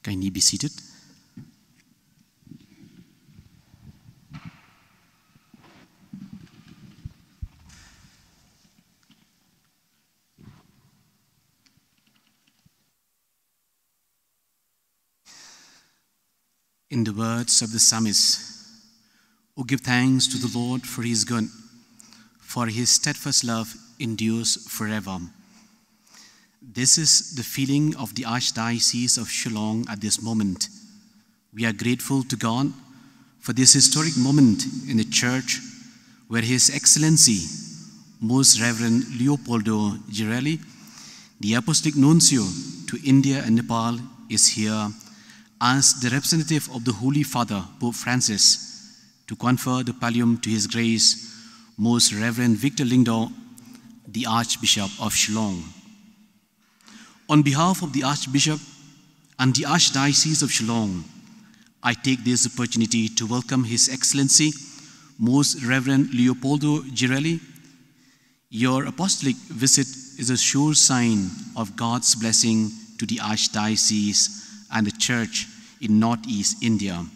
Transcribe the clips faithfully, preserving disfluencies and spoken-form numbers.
Kindly be seated. In the words of the psalmist, "O give thanks to the Lord, for he is good, for his steadfast love endures forever." This is the feeling of the Archdiocese of Shillong at this moment. We are grateful to God for this historic moment in the Church, where His Excellency Most Reverend Leopoldo Girelli, the Apostolic Nuncio to India and Nepal, is here as the representative of the Holy Father, Pope Francis, to confer the pallium to His Grace Most Reverend Victor Lyngdoh, the Archbishop of Shillong. On behalf of the Archbishop and the Archdiocese of Shillong, I take this opportunity to welcome His Excellency Most Reverend Leopoldo Girelli. Your apostolic visit is a sure sign of God's blessing to the Archdiocese and the Church in Northeast India.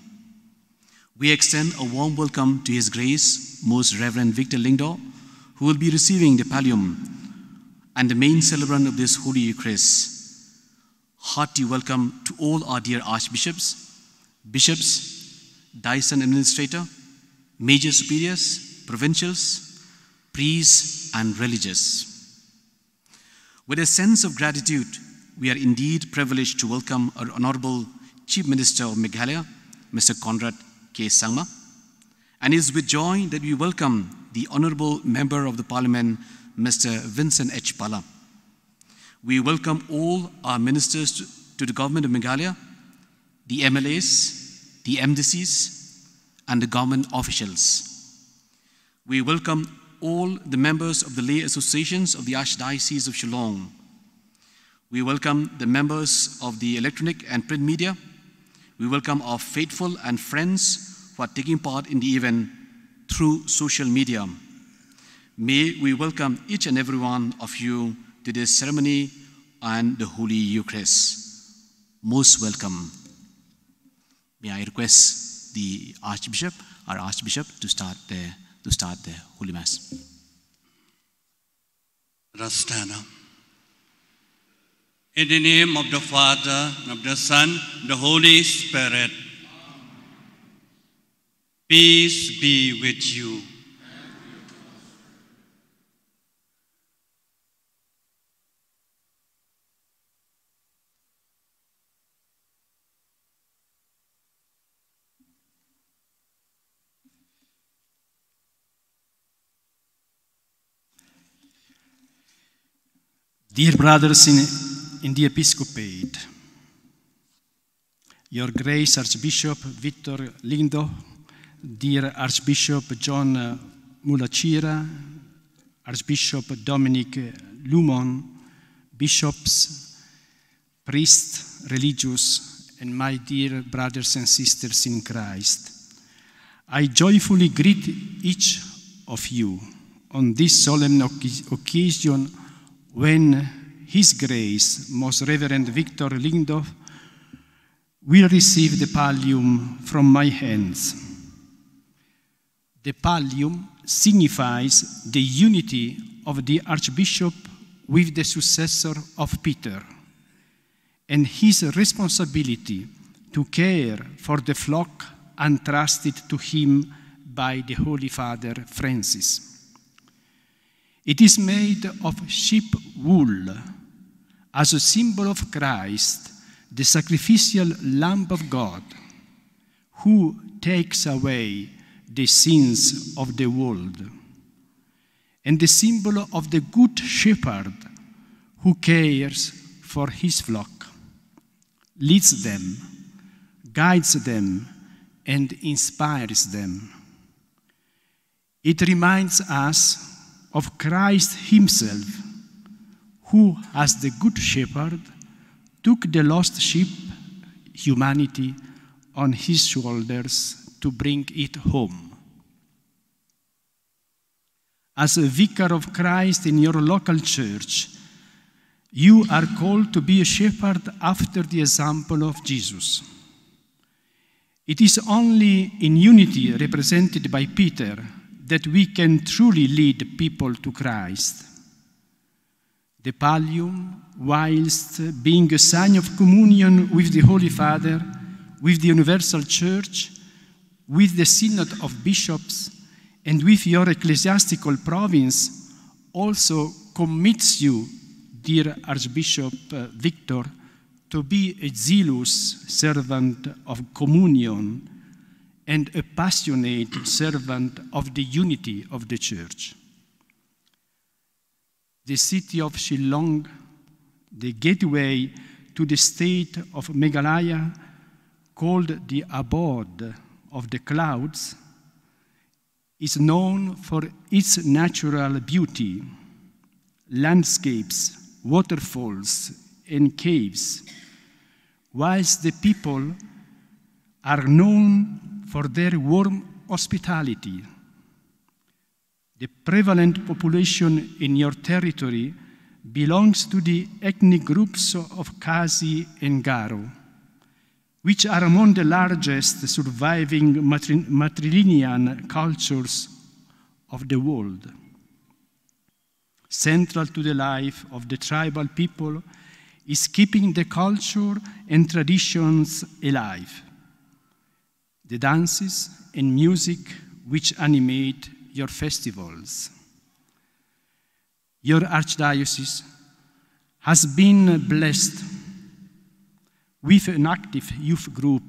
We extend a warm welcome to His Grace, Most Reverend Victor Lyngdoh, who will be receiving the pallium and the main celebrant of this Holy Eucharist. Hearty welcome to all our dear archbishops, bishops, diocesan administrator, major superiors, provincials, priests, and religious. With a sense of gratitude, we are indeed privileged to welcome our Honorable Chief Minister of Meghalaya, Mister Conrad K Sangma, and it is with joy that we welcome the Honorable Member of the Parliament, Mister Vincent H Pala. We welcome all our ministers to, to the government of Meghalaya, the M L As, the M D Cs, and the government officials. We welcome all the members of the lay associations of the Archdiocese of Shillong. We welcome the members of the electronic and print media. We welcome our faithful and friends who are taking part in the event through social media. May we welcome each and every one of you to this ceremony and the Holy Eucharist. Most welcome. May I request the Archbishop, our Archbishop, to start the, to start the Holy Mass. Let us stand up. In the name of the Father, and of the Son, the Holy Spirit. Peace be with you. Dear brothers in, in the episcopate, Your Grace Archbishop Victor Lyngdoh, dear Archbishop John, uh, Mullachira, Archbishop Dominic Lumon, bishops, priests, religious, and my dear brothers and sisters in Christ. I joyfully greet each of you on this solemn occa-, occasion when His Grace Most Reverend Victor Lyngdoh will receive the pallium from my hands. The pallium signifies the unity of the Archbishop with the successor of Peter, and his responsibility to care for the flock entrusted to him by the Holy Father Francis. It is made of sheep wool, as a symbol of Christ, the sacrificial Lamb of God, who takes away the sins of the world, and the symbol of the Good Shepherd, who cares for his flock, leads them, guides them, and inspires them. It reminds us of Christ himself, who, as the Good Shepherd, took the lost sheep, humanity, on his shoulders to bring it home. As a vicar of Christ in your local church, you are called to be a shepherd after the example of Jesus. It is only in unity represented by Peter that we can truly lead people to Christ. The pallium, whilst being a sign of communion with the Holy Father, with the universal church, with the Synod of Bishops, and with your ecclesiastical province, also commits you, dear Archbishop, uh, Victor, to be a zealous servant of communion and a passionate servant of the unity of the Church. The city of Shillong, the gateway to the state of Meghalaya, called the abode of the clouds, is known for its natural beauty, landscapes, waterfalls, and caves, whilst the people are known for their warm hospitality. The prevalent population in your territory belongs to the ethnic groups of Khasi and Garo, which are among the largest surviving matri-, matrilineal cultures of the world. Central to the life of the tribal people is keeping the culture and traditions alive, the dances and music which animate your festivals. Your archdiocese has been blessed with an active youth group,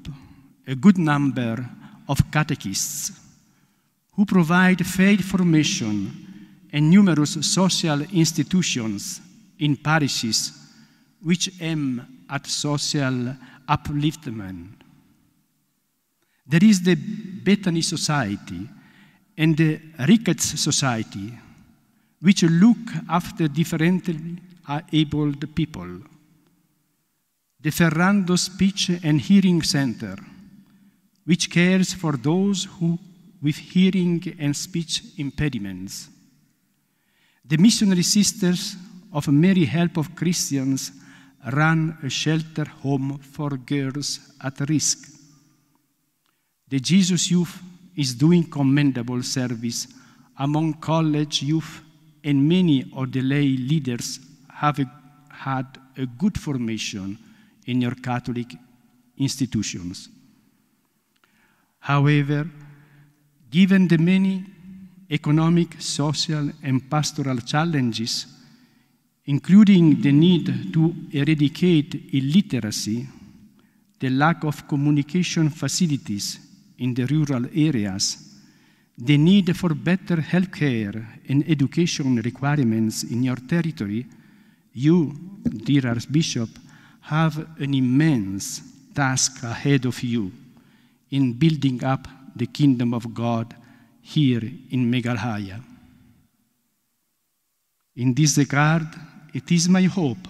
a good number of catechists who provide faith formation, and numerous social institutions in parishes which aim at social upliftment. There is the Bethany Society and the Ricketts Society, which look after differently abled people. The Ferrando Speech and Hearing Center, which cares for those who with hearing and speech impediments. The Missionary Sisters of Mary Help of Christians run a shelter home for girls at risk. The Jesus Youth is doing commendable service among college youth, and many of the lay leaders have a, had a good formation in your Catholic institutions. However, given the many economic, social, and pastoral challenges, including the need to eradicate illiteracy, the lack of communication facilities in the rural areas, the need for better healthcare and education requirements in your territory, you, dear Archbishop, have an immense task ahead of you in building up the kingdom of God here in Meghalaya. In this regard, it is my hope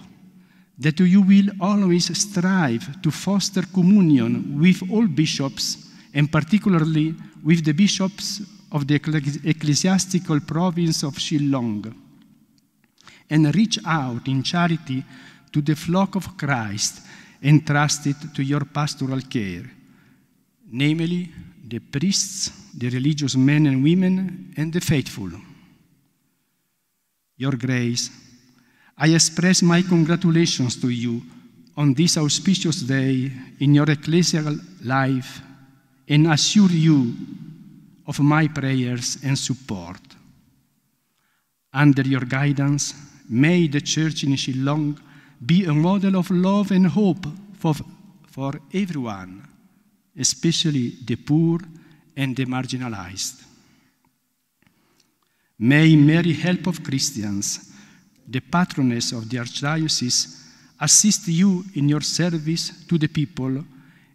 that you will always strive to foster communion with all bishops, and particularly with the bishops of the ecclesi-, ecclesiastical province of Shillong, and reach out in charity to the flock of Christ entrusted to your pastoral care, namely the priests, the religious men and women, and the faithful. Your Grace, I express my congratulations to you on this auspicious day in your ecclesial life and assure you of my prayers and support. Under your guidance, may the church in Shillong be a model of love and hope for, for everyone, especially the poor and the marginalized. May Mary Help of Christians, the patroness of the Archdiocese, assist you in your service to the people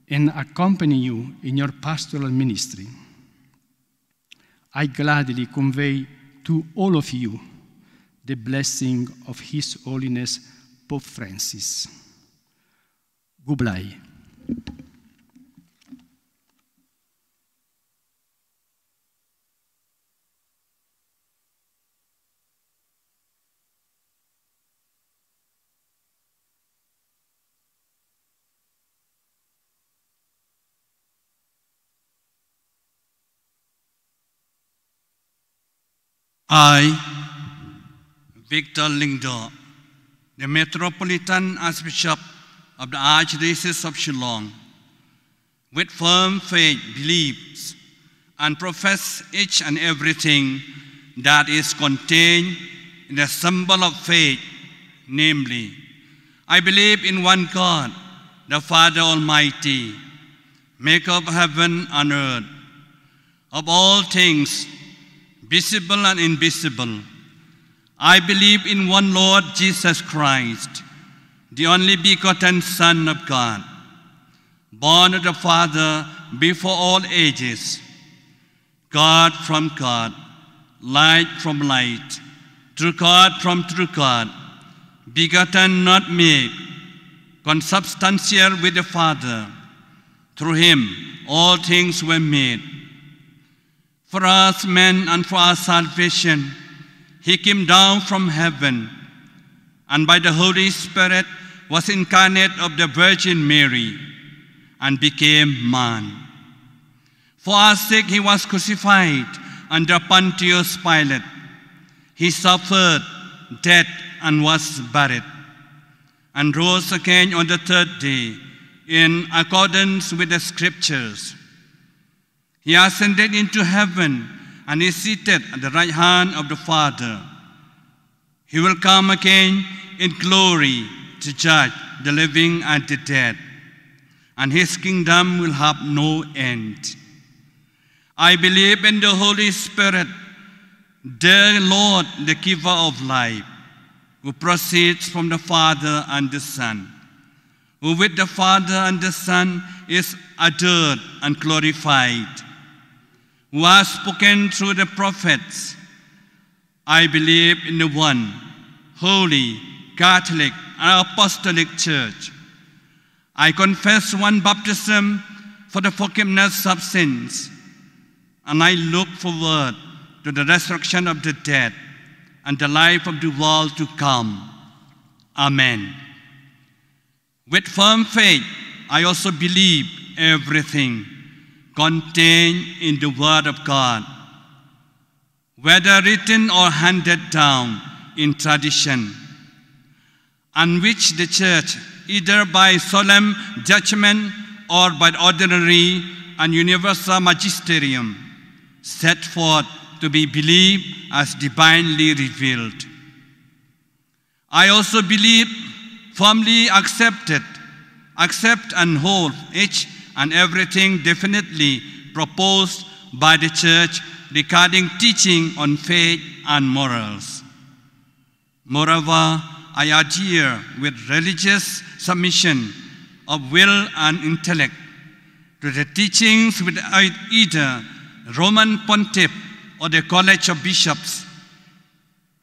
and accompany you in your pastoral ministry. I gladly convey to all of you the blessing of His Holiness Pope Francis. Gublai. I, Victor Lyngdoh, the Metropolitan Archbishop of the Archdiocese of Shillong, with firm faith, believes and profess each and everything that is contained in the symbol of faith, namely, I believe in one God, the Father Almighty, maker of heaven and earth, of all things visible and invisible. I believe in one Lord Jesus Christ, the only begotten Son of God, born of the Father before all ages, God from God, light from light, true God from true God, begotten, not made, consubstantial with the Father. Through him all things were made. For us men and for our salvation, he came down from heaven, and by the Holy Spirit was incarnate of the Virgin Mary, and became man. For our sake he was crucified under Pontius Pilate. He suffered death and was buried, and rose again on the third day in accordance with the Scriptures. He ascended into heaven and is seated at the right hand of the Father. He will come again in glory to judge the living and the dead, and his kingdom will have no end. I believe in the Holy Spirit, the Lord, the giver of life. who proceeds from the Father and the Son, who with the Father and the Son is adored and glorified, who has spoken through the prophets. I believe in the one, holy, Catholic, and Apostolic Church. I confess one baptism for the forgiveness of sins, and I look forward to the resurrection of the dead and the life of the world to come. Amen. With firm faith, I also believe everything contained in the Word of God, whether written or handed down in tradition, and which the Church, either by solemn judgment or by ordinary and universal magisterium, set forth to be believed as divinely revealed. I also believe, firmly accepted, accept and hold each and everything definitely proposed by the Church regarding teaching on faith and morals. Moreover, I adhere with religious submission of will and intellect to the teachings with either Roman Pontiff or the College of Bishops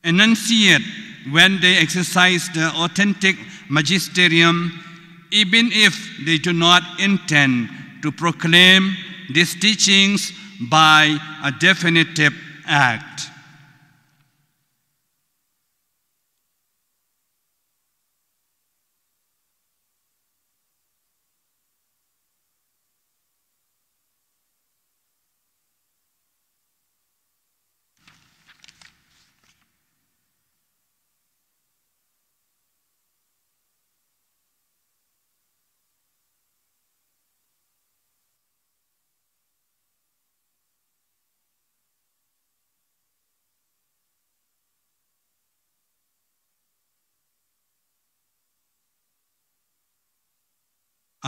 enunciate when they exercise the authentic magisterium, even if they do not intend to proclaim these teachings by a definitive act.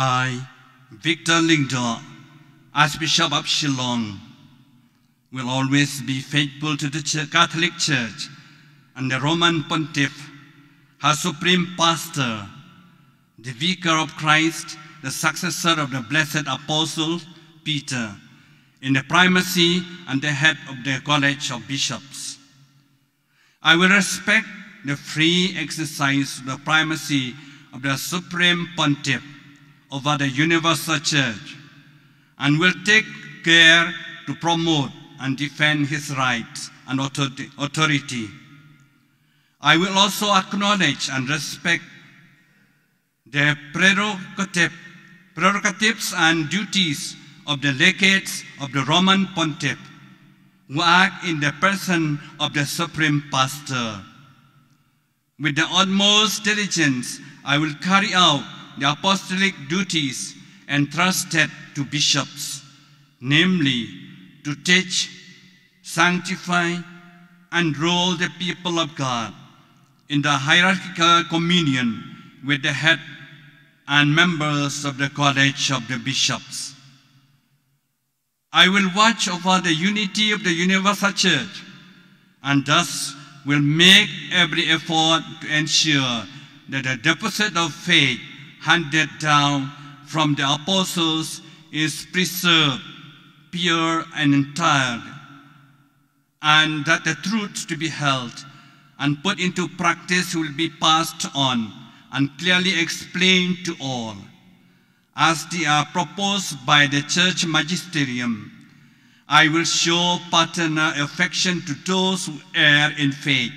I, Victor Lyngdoh, Archbishop of Shillong, will always be faithful to the Ch- Catholic Church and the Roman Pontiff, her Supreme Pastor, the Vicar of Christ, the successor of the Blessed Apostle Peter, in the primacy and the head of the College of Bishops. I will respect the free exercise of the primacy of the Supreme Pontiff over the Universal Church and will take care to promote and defend his rights and authority. Authority. I will also acknowledge and respect the prerogative, prerogatives and duties of the legates of the Roman Pontiff, who act in the person of the Supreme Pastor. With the utmost diligence, I will carry out the apostolic duties entrusted to bishops, namely, to teach, sanctify, and rule the people of God in the hierarchical communion with the head and members of the College of the Bishops. I will watch over the unity of the universal church and thus will make every effort to ensure that the deposit of faith handed down from the apostles is preserved pure and entire, and that the truths to be held and put into practice will be passed on and clearly explained to all. As they are proposed by the church magisterium, I will show paternal affection to those who err in faith,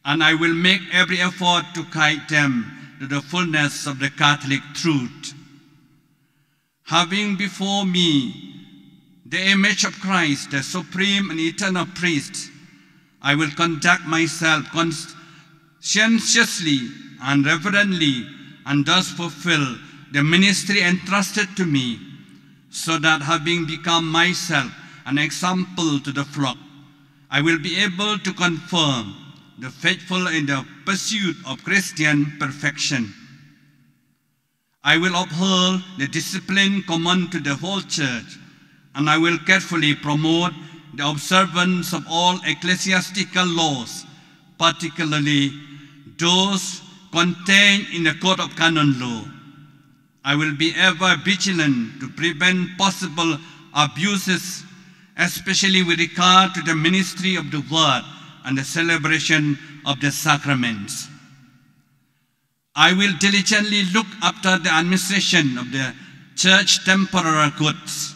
and I will make every effort to guide them to the fullness of the Catholic truth. Having before me the image of Christ, the supreme and eternal priest, I will conduct myself conscientiously and reverently and thus fulfill the ministry entrusted to me, so that having become myself an example to the flock, I will be able to confirm the faithful in the pursuit of Christian perfection. I will uphold the discipline common to the whole church, and I will carefully promote the observance of all ecclesiastical laws, particularly those contained in the Code of Canon Law. I will be ever vigilant to prevent possible abuses, especially with regard to the ministry of the word and the celebration of the sacraments. I will diligently look after the administration of the church temporal goods,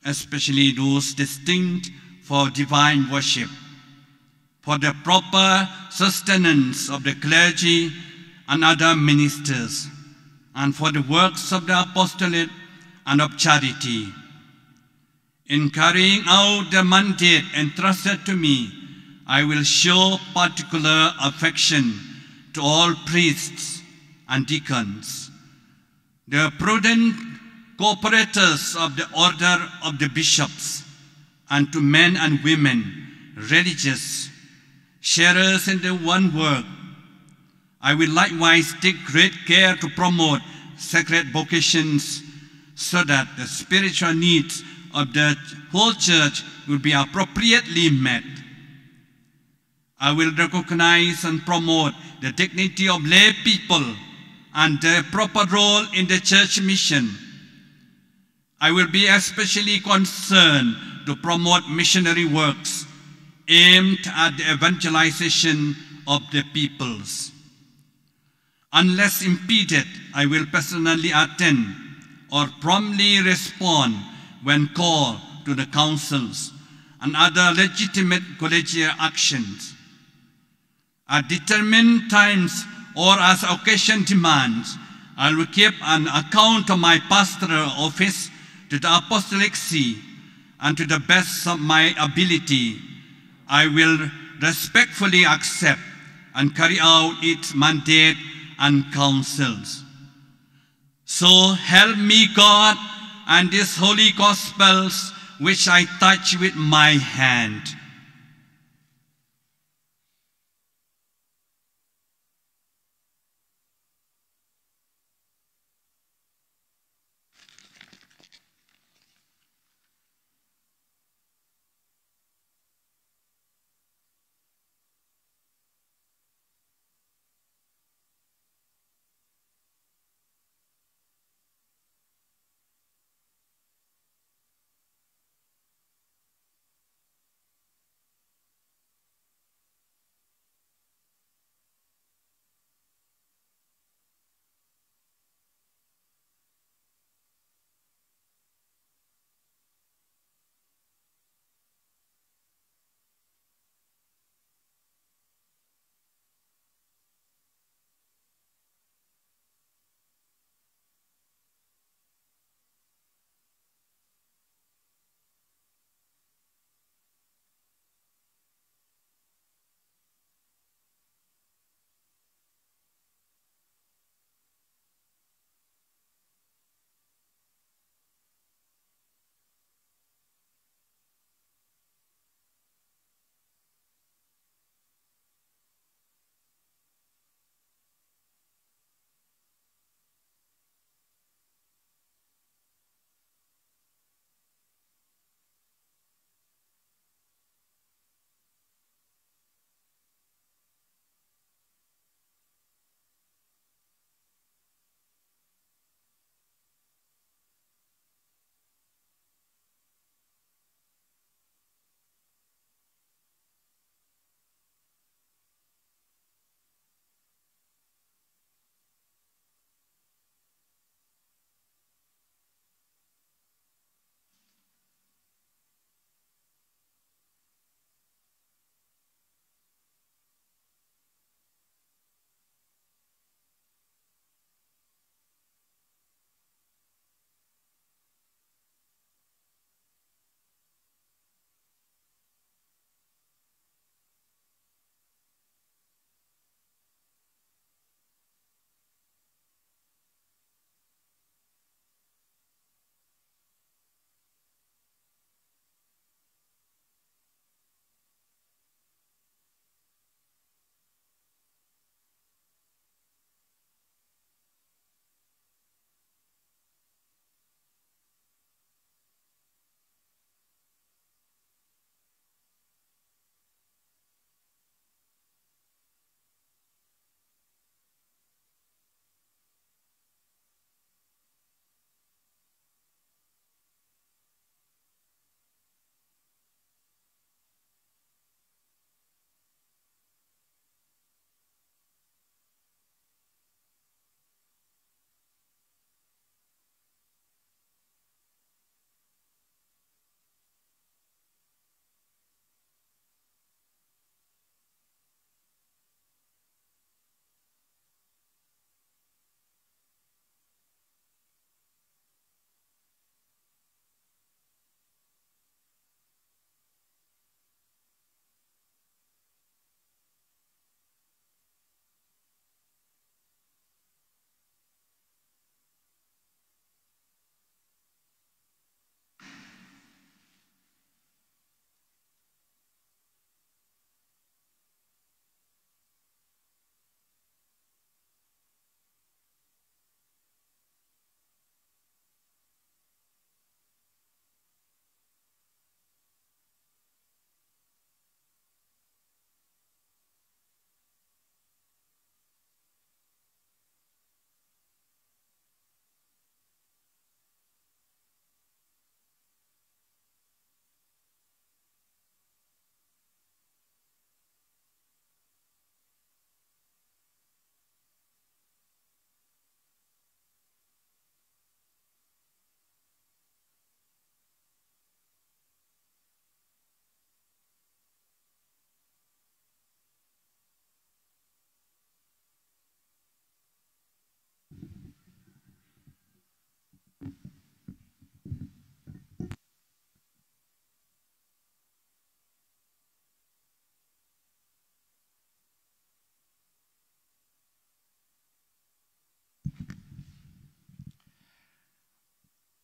especially those destined for divine worship, for the proper sustenance of the clergy and other ministers, and for the works of the apostolate and of charity. In carrying out the mandate entrusted to me, I will show particular affection to all priests and deacons, the prudent cooperators of the order of the bishops, and to men and women, religious, sharers in the one work. I will likewise take great care to promote sacred vocations so that the spiritual needs of the whole church will be appropriately met. I will recognize and promote the dignity of lay people and their proper role in the church mission. I will be especially concerned to promote missionary works aimed at the evangelization of the peoples. Unless impeded, I will personally attend or promptly respond when called to the councils and other legitimate collegial actions. At determined times or as occasion demands, I will keep an account of my pastoral office to the Apostolic See, and to the best of my ability, I will respectfully accept and carry out its mandate and counsels. So help me God and these holy gospels which I touch with my hand.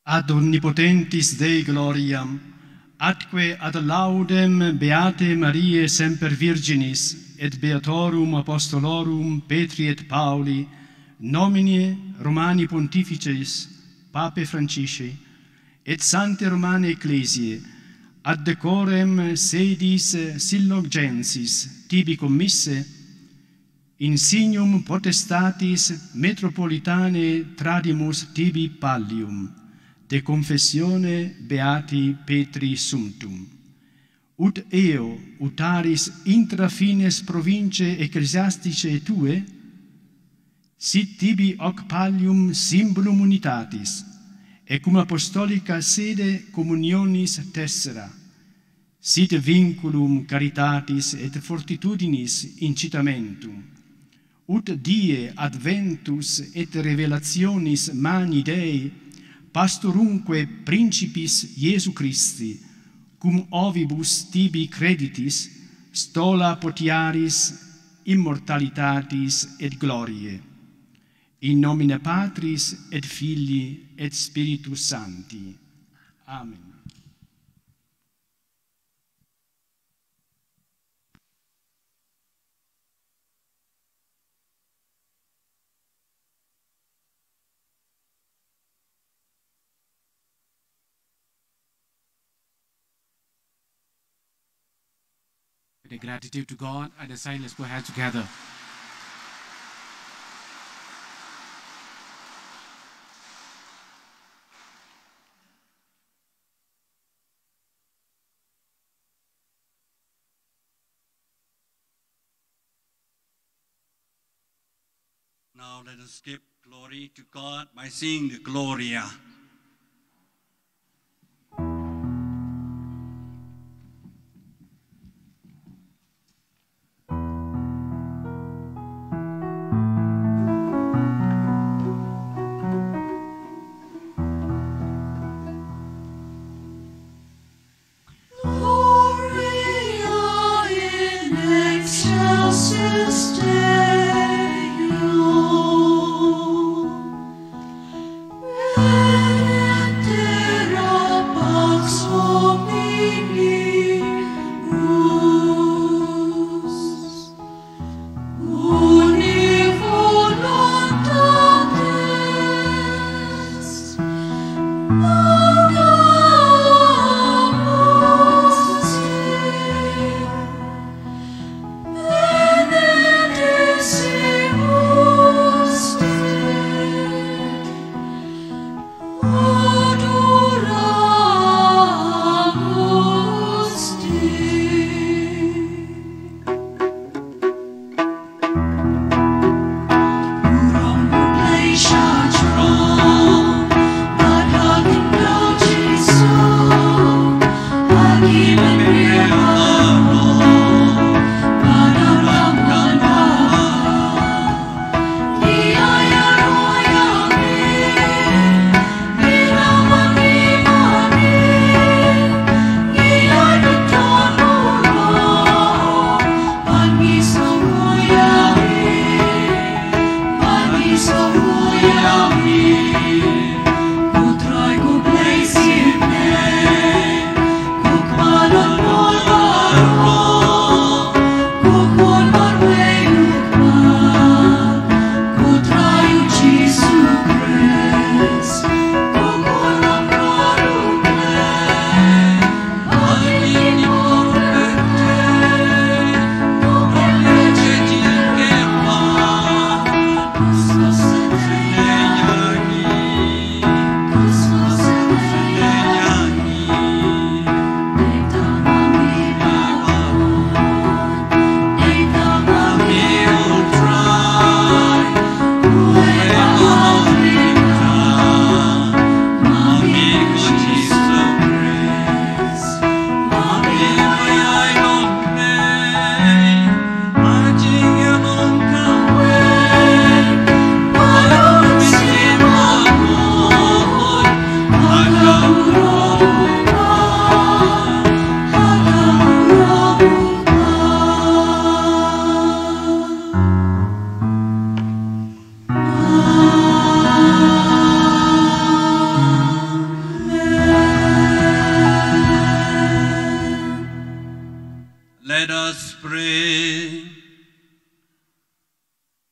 Ad omnipotentis Dei gloriam, atque ad laudem beatae Mariae semper virginis et beatorum apostolorum Petri et Pauli, nomine Romani Pontifices Papae Francisci et Sanctae Romanae Ecclesiae, ad decorem sedis Syllogensis tibi commisse, in signum potestatis metropolitanae tradimus tibi pallium, de confessione beati Petri sumptum. Ut eo, utaris intra fines provinciae ecclesiasticae tuae, sit tibi hoc pallium symbolum unitatis, et cum apostolica sede communionis tessera, sit vinculum caritatis et fortitudinis incitamentum, ut die adventus et revelationis magni Dei pastorumque principis Iesu Christi, cum ovibus tibi creditis, stola potiaris immortalitatis et gloriae. In nomine Patris et Filii et Spiritus Sancti. Amen. With a gratitude to God and a sign, let's put hands together. Now let us give glory to God by singing the Gloria. Gloria in excelsis Deo, et in terra pax hominibus. Let us pray.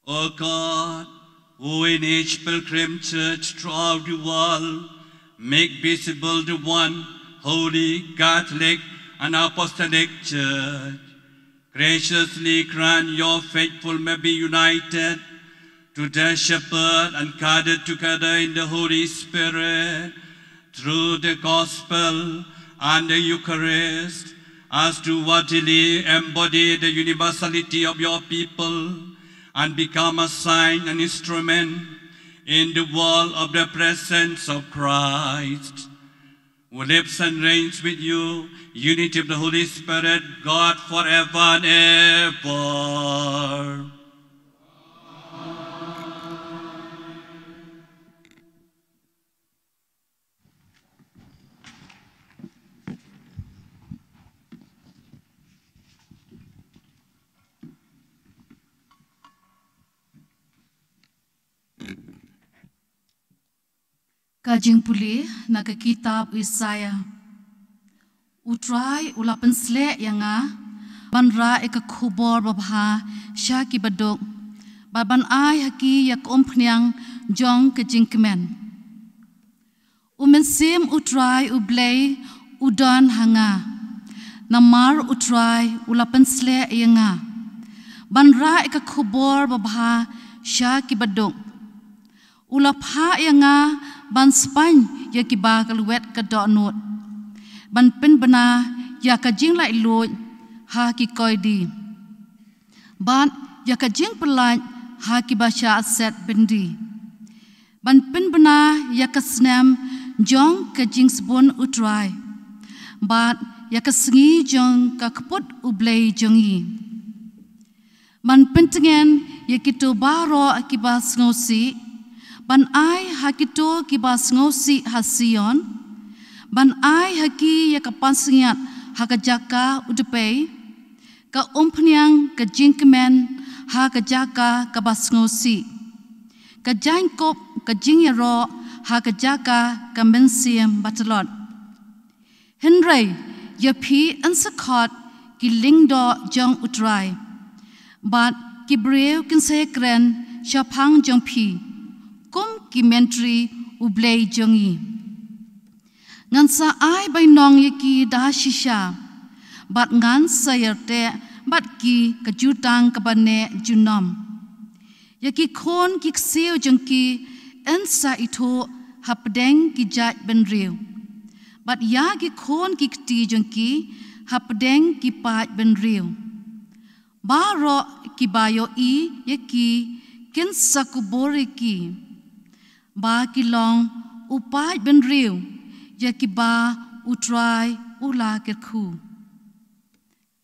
O God, who in each pilgrim church throughout the world make visible the one holy, Catholic, and Apostolic Church, graciously grant your faithful may be united to their shepherd and gathered together in the Holy Spirit through the gospel and the Eucharist, as to worthily embody the universality of your people and become a sign and instrument in the world of the presence of Christ, who lives and reigns with you, unity of the Holy Spirit, God, forever and ever. Ka jingpule na ka kitab Isaiah. U Trai u la pynsleh ïa nga ban rah ïa ka khubor babha sha ki baduk, bad ban ai ha ki ïa ka umphniang jong ka jingkmen. U Mynsiem U Trai U Blei u don ha nga, namar U Trai u la pynsleh ïa nga ban rah ïa ka khubor babha sha ki baduk. U la phah ïa nga ban spaiñ ïa kiba ka lwet ka dohnud, ban pynbna ïa ka jinglaitluid ha ki koidi, bad ïa ka jingpyllait ha kiba shah set byndi, ban pynbna ïa ka snem jong ka jingsbun U Trai, bad ïa ka sngi jong ka kput U Blei jong ngi. Ban pyntngen ïa kito baroh kiba sngewsih, ban ai ha kito kiba sngewsih ha Sion, ban ai ha ki ïa ka pansngiat ha ka jaka u dpei, ka umphniang ka jingkmen ha ka jaka kaba sngewsih, ka jaiñkup ka jingïaroh ha ka jaka ka mynsiem batlot. Hynrei ïa phi yn sa khot ki lyngdoh jong U Trai, bad ki briew kin sa ïakren shaphang jong phi kum ki myntri U Blei jong ngi. Ngan sa ai bainong ïa ki da shisha, bad ngan sa ïarteh bad ki ka jutang kaba neh junom. Ïa ki khun ki ksiew jong ki yn sa ithuh hapdeng ki jaid bynriew, bad ïa ki khun ki kti jong ki hapdeng ki paid bynriew. Baroh kiba ïohi ïa ki kin sa kubur ïa ki, ba ki long u paid bynriew ïa kiba U Trai u la kyrkhu.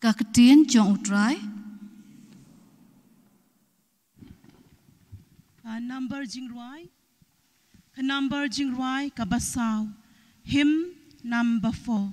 Ka ktien jong U Trai. Ka number jingrwai. Ka number jingrwai kaba saw. Hymn number four.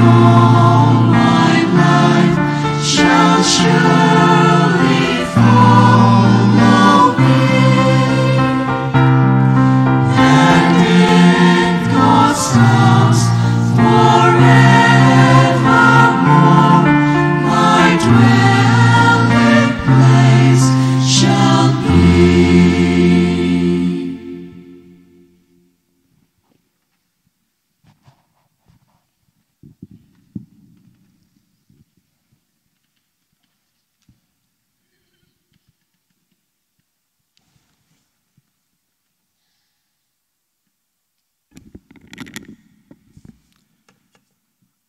All my life shall surely follow me, and in God's house forevermore my dwelling place shall be.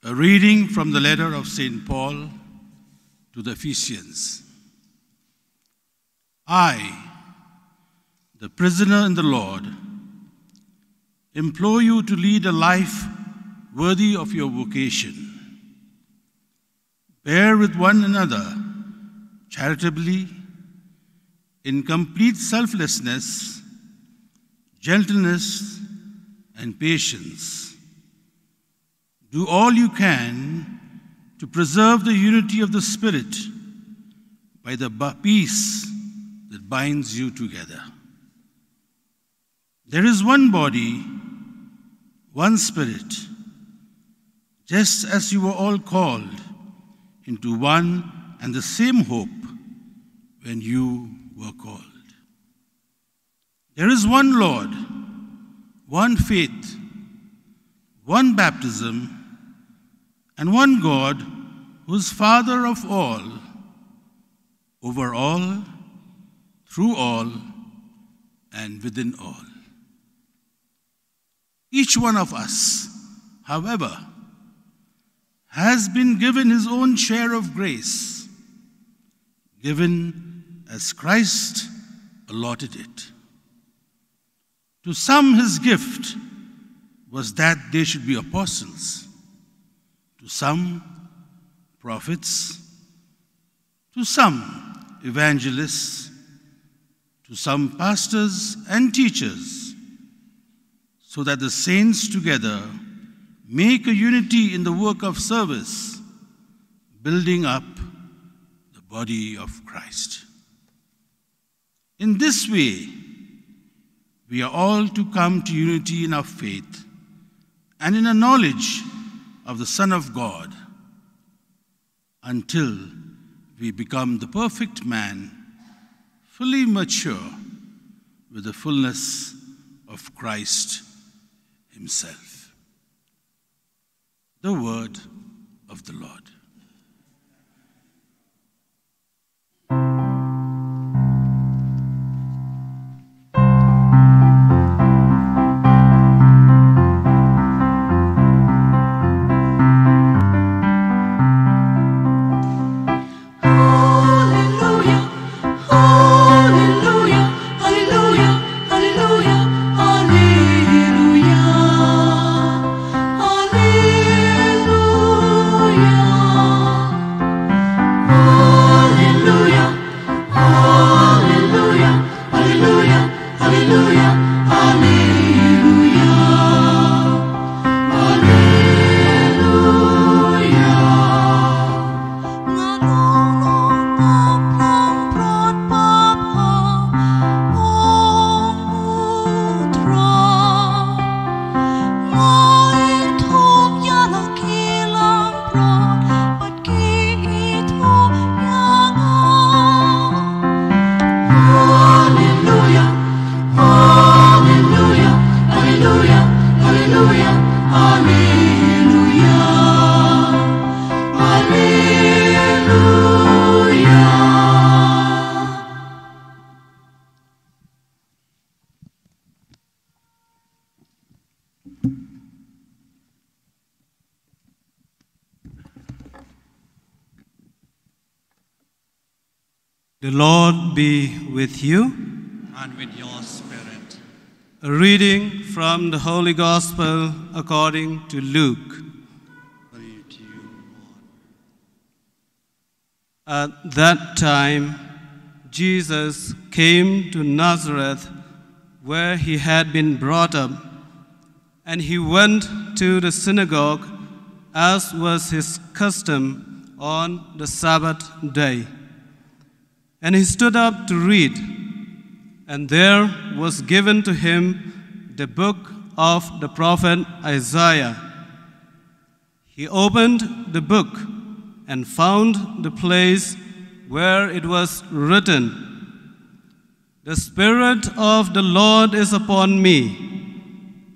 A reading from the letter of Saint Paul to the Ephesians. I, the prisoner in the Lord, implore you to lead a life worthy of your vocation. Bear with one another charitably, in complete selflessness, gentleness, and patience. Do all you can to preserve the unity of the Spirit by the bu- peace that binds you together. There is one body, one Spirit, just as you were all called into one and the same hope when you were called. There is one Lord, one faith, one baptism, and one God, who is Father of all, over all, through all, and within all. Each one of us, however, has been given his own share of grace, given as Christ allotted it. To some his gift was that they should be apostles, to some prophets, to some evangelists, to some pastors and teachers, so that the saints together make a unity in the work of service, building up the body of Christ. In this way, we are all to come to unity in our faith and in a knowledge of the Son of God, until we become the perfect man, fully mature with the fullness of Christ Himself. The word of the Lord. Hallelujah, hallelujah, hallelujah, hallelujah, hallelujah, hallelujah. Hallelujah, hallelujah, hallelujah, hallelujah, hallelujah, hallelujah. Nga long long pop long prot pap ha ong u Trai. Nga ïathuh ïa la ki langbrot bad ki ïathuh ïa nga. Hallelujah, hallelujah, hallelujah, hallelujah, hallelujah, hallelujah. The Lord be with you. And with your spirit. A reading from the Holy Gospel according to Luke. Glory to you, Lord. At that time, Jesus came to Nazareth, where he had been brought up, and he went to the synagogue as was his custom on the Sabbath day. And he stood up to read, and there was given to him the book of the prophet Isaiah. He opened the book and found the place where it was written, "The Spirit of the Lord is upon me,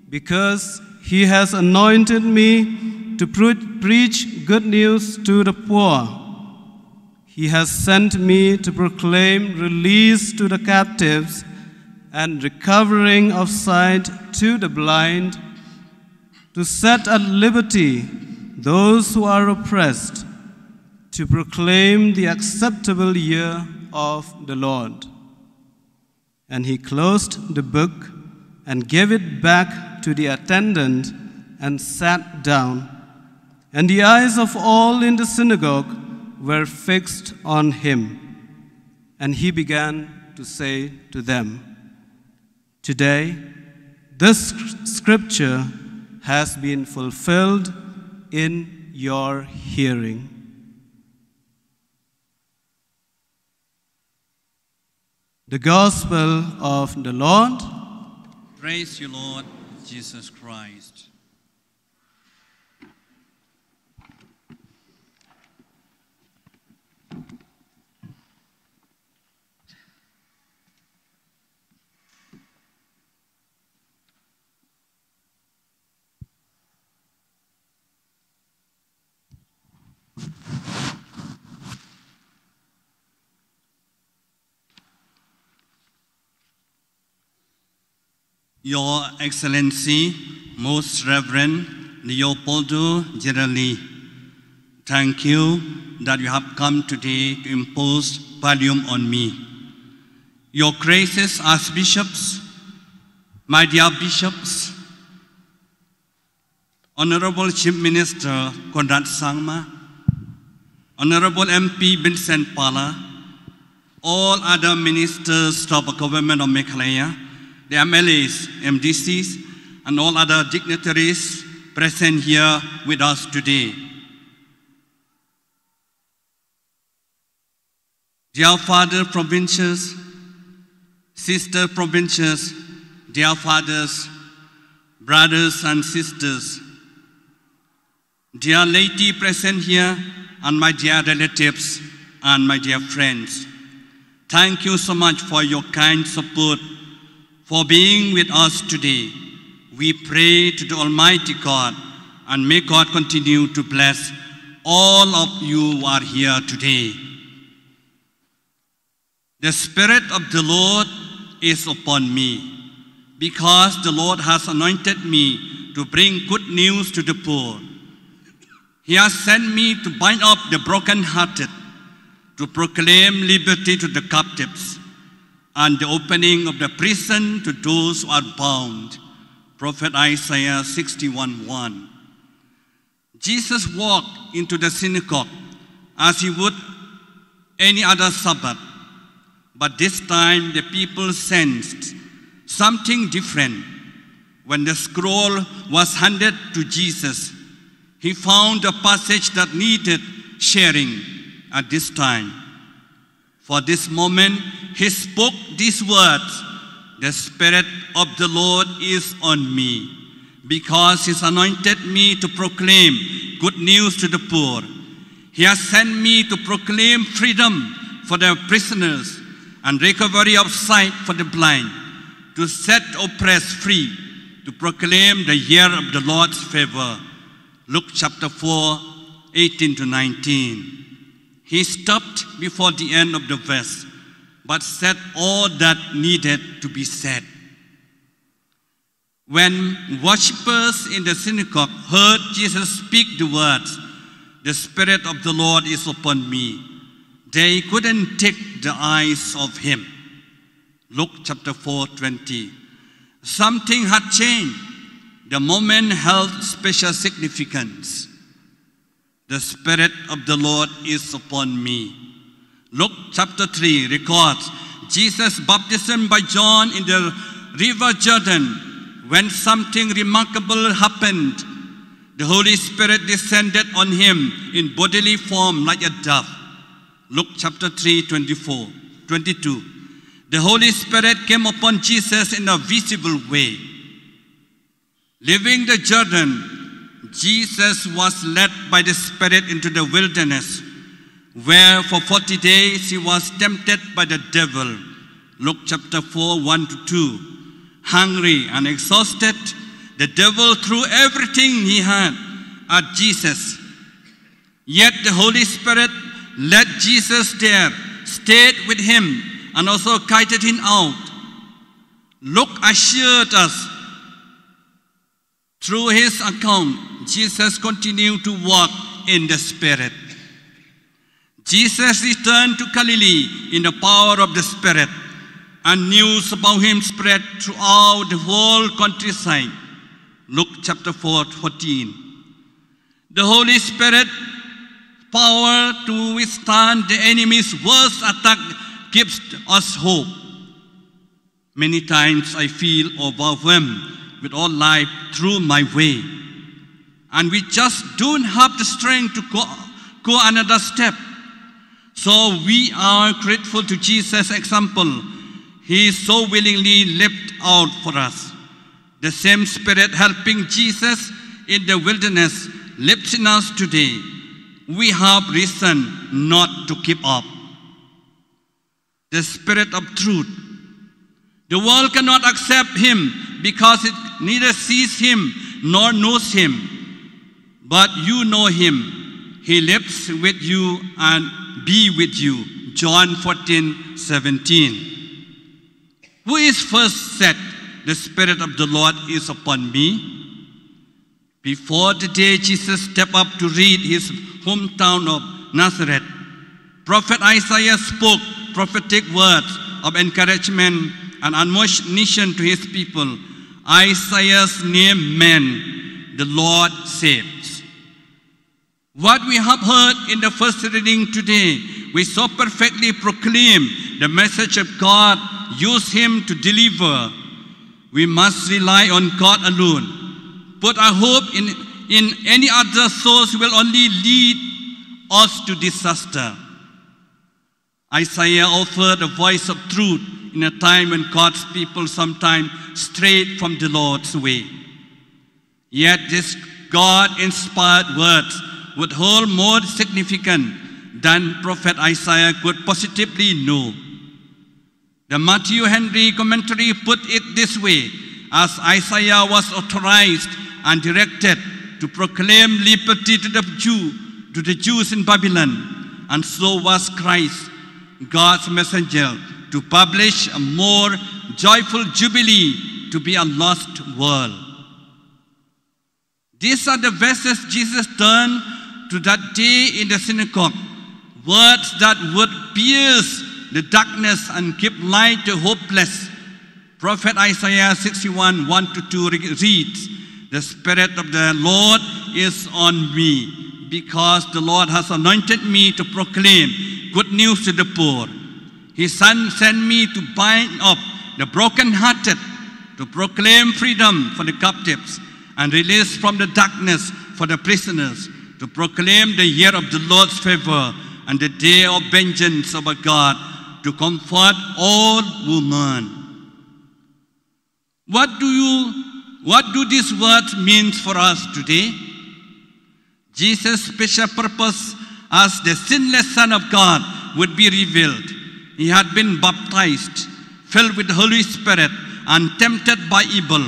because he has anointed me to pre- preach good news to the poor. He has sent me to proclaim release to the captives and recovering of sight to the blind, to set at liberty those who are oppressed, to proclaim the acceptable year of the Lord." And he closed the book and gave it back to the attendant and sat down. And the eyes of all in the synagogue were fixed on him. And he began to say to them, "Today, this scripture has been fulfilled in your hearing." The Gospel of the Lord. Praise you, Lord Jesus Christ. Your Excellency, Most Reverend Leopoldo Girelli, thank you that you have come today to impose pallium on me. Your Graces, Archbishops, my dear Bishops, Honorable Chief Minister Conrad Sangma, Honorable M P Vincent Pala, all other ministers of the government of Meghalaya, the M L As, M D Cs, and all other dignitaries present here with us today. Dear Father Provincials, Sister Provincials, dear fathers, brothers and sisters, dear laity present here, and my dear relatives and my dear friends, thank you so much for your kind support for being with us today. We pray to the Almighty God, and may God continue to bless all of you who are here today. The Spirit of the Lord is upon me, because the Lord has anointed me to bring good news to the poor. He has sent me to bind up the brokenhearted, to proclaim liberty to the captives, and the opening of the prison to those who are bound. Prophet Isaiah sixty-one one. Jesus walked into the synagogue as he would any other Sabbath, but this time the people sensed something different. When the scroll was handed to Jesus, he found a passage that needed sharing at this time. For this moment, he spoke these words: "The Spirit of the Lord is on me, because he's anointed me to proclaim good news to the poor. He has sent me to proclaim freedom for the prisoners and recovery of sight for the blind, to set oppressed free, to proclaim the year of the Lord's favor." Luke chapter four, eighteen to nineteen. He stopped before the end of the verse, but said all that needed to be said. When worshippers in the synagogue heard Jesus speak the words, "The Spirit of the Lord is upon me," they couldn't take the eyes of him. Luke chapter four twenty. Something had changed. The moment held special significance. "The Spirit of the Lord is upon me." Luke chapter three records Jesus' baptism by John in the river Jordan, when something remarkable happened. The Holy Spirit descended on him in bodily form like a dove. Luke chapter three, twenty-four, twenty-two. The Holy Spirit came upon Jesus in a visible way. Leaving the Jordan, Jesus was led by the Spirit into the wilderness, where for forty days he was tempted by the devil. Luke chapter four, one to two. Hungry and exhausted, the devil threw everything he had at Jesus. Yet the Holy Spirit led Jesus there, stayed with him, and also guided him out. Luke assured us through his account, Jesus continued to walk in the Spirit. Jesus returned to Galilee in the power of the Spirit, and news about him spread throughout the whole countryside. Luke chapter four, fourteen. The Holy Spirit power to withstand the enemy's worst attack gives us hope. Many times I feel overwhelmed with all life through my way. And we just don't have the strength to go, go another step. So we are grateful to Jesus' example. He so willingly lived out for us. The same Spirit helping Jesus in the wilderness lives in us today. We have reason not to give up. The Spirit of truth. The world cannot accept him because it neither sees him nor knows him. But you know him. He lives with you and be with you. John fourteen, seventeen. Who is first said, "The Spirit of the Lord is upon me"? Before the day Jesus stepped up to lead his hometown of Nazareth, Prophet Isaiah spoke prophetic words of encouragement and admonition to his people. Isaiah's name meant "The Lord saves." What we have heard in the first reading today, we so perfectly proclaim the message of God, use him to deliver. We must rely on God alone. Put our hope in, in any other source will only lead us to disaster. Isaiah offered a voice of truth in a time when God's people sometimes strayed from the Lord's way. Yet these God-inspired words would hold more significant than Prophet Isaiah could positively know. The Matthew Henry commentary put it this way: as Isaiah was authorized and directed to proclaim liberty to the Jew, to the Jews in Babylon, and so was Christ, God's messenger, to publish a more joyful jubilee to be a lost world. These are the verses Jesus turned to that day in the synagogue, words that would pierce the darkness and give light to hopeless. Prophet Isaiah sixty-one, one to two re-, reads, "The Spirit of the Lord is on me, because the Lord has anointed me to proclaim good news to the poor. He sent, sent me to bind up the brokenhearted, to proclaim freedom for the captives, and release from the darkness for the prisoners, to proclaim the year of the Lord's favor and the day of vengeance of our God, to comfort all who mourn." What do you, what do these words mean for us today? Jesus' special purpose as the sinless Son of God would be revealed. He had been baptized, filled with the Holy Spirit, and tempted by evil.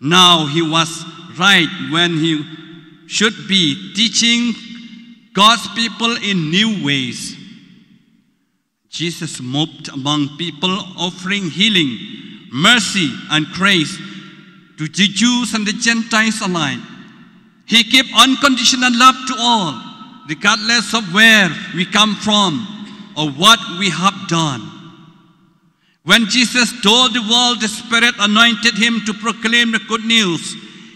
Now he was right when he should be teaching God's people in new ways. Jesus moved among people, offering healing, mercy, and grace to the Jews and the Gentiles alike. He gave unconditional love to all, regardless of where we come from or what we have done. When Jesus told the world the Spirit anointed him to proclaim the good news,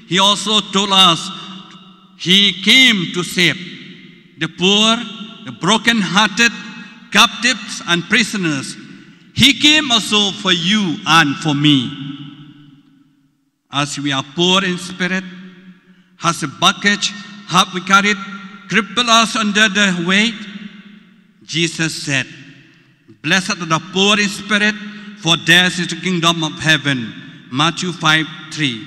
he also told us he came to save the poor, the broken-hearted, captives, and prisoners. He came also for you and for me. As we are poor in spirit, Has a baggage, have we carried, cripple us under the weight? Jesus said, "Blessed are the poor in spirit, for theirs is the kingdom of heaven." Matthew five three.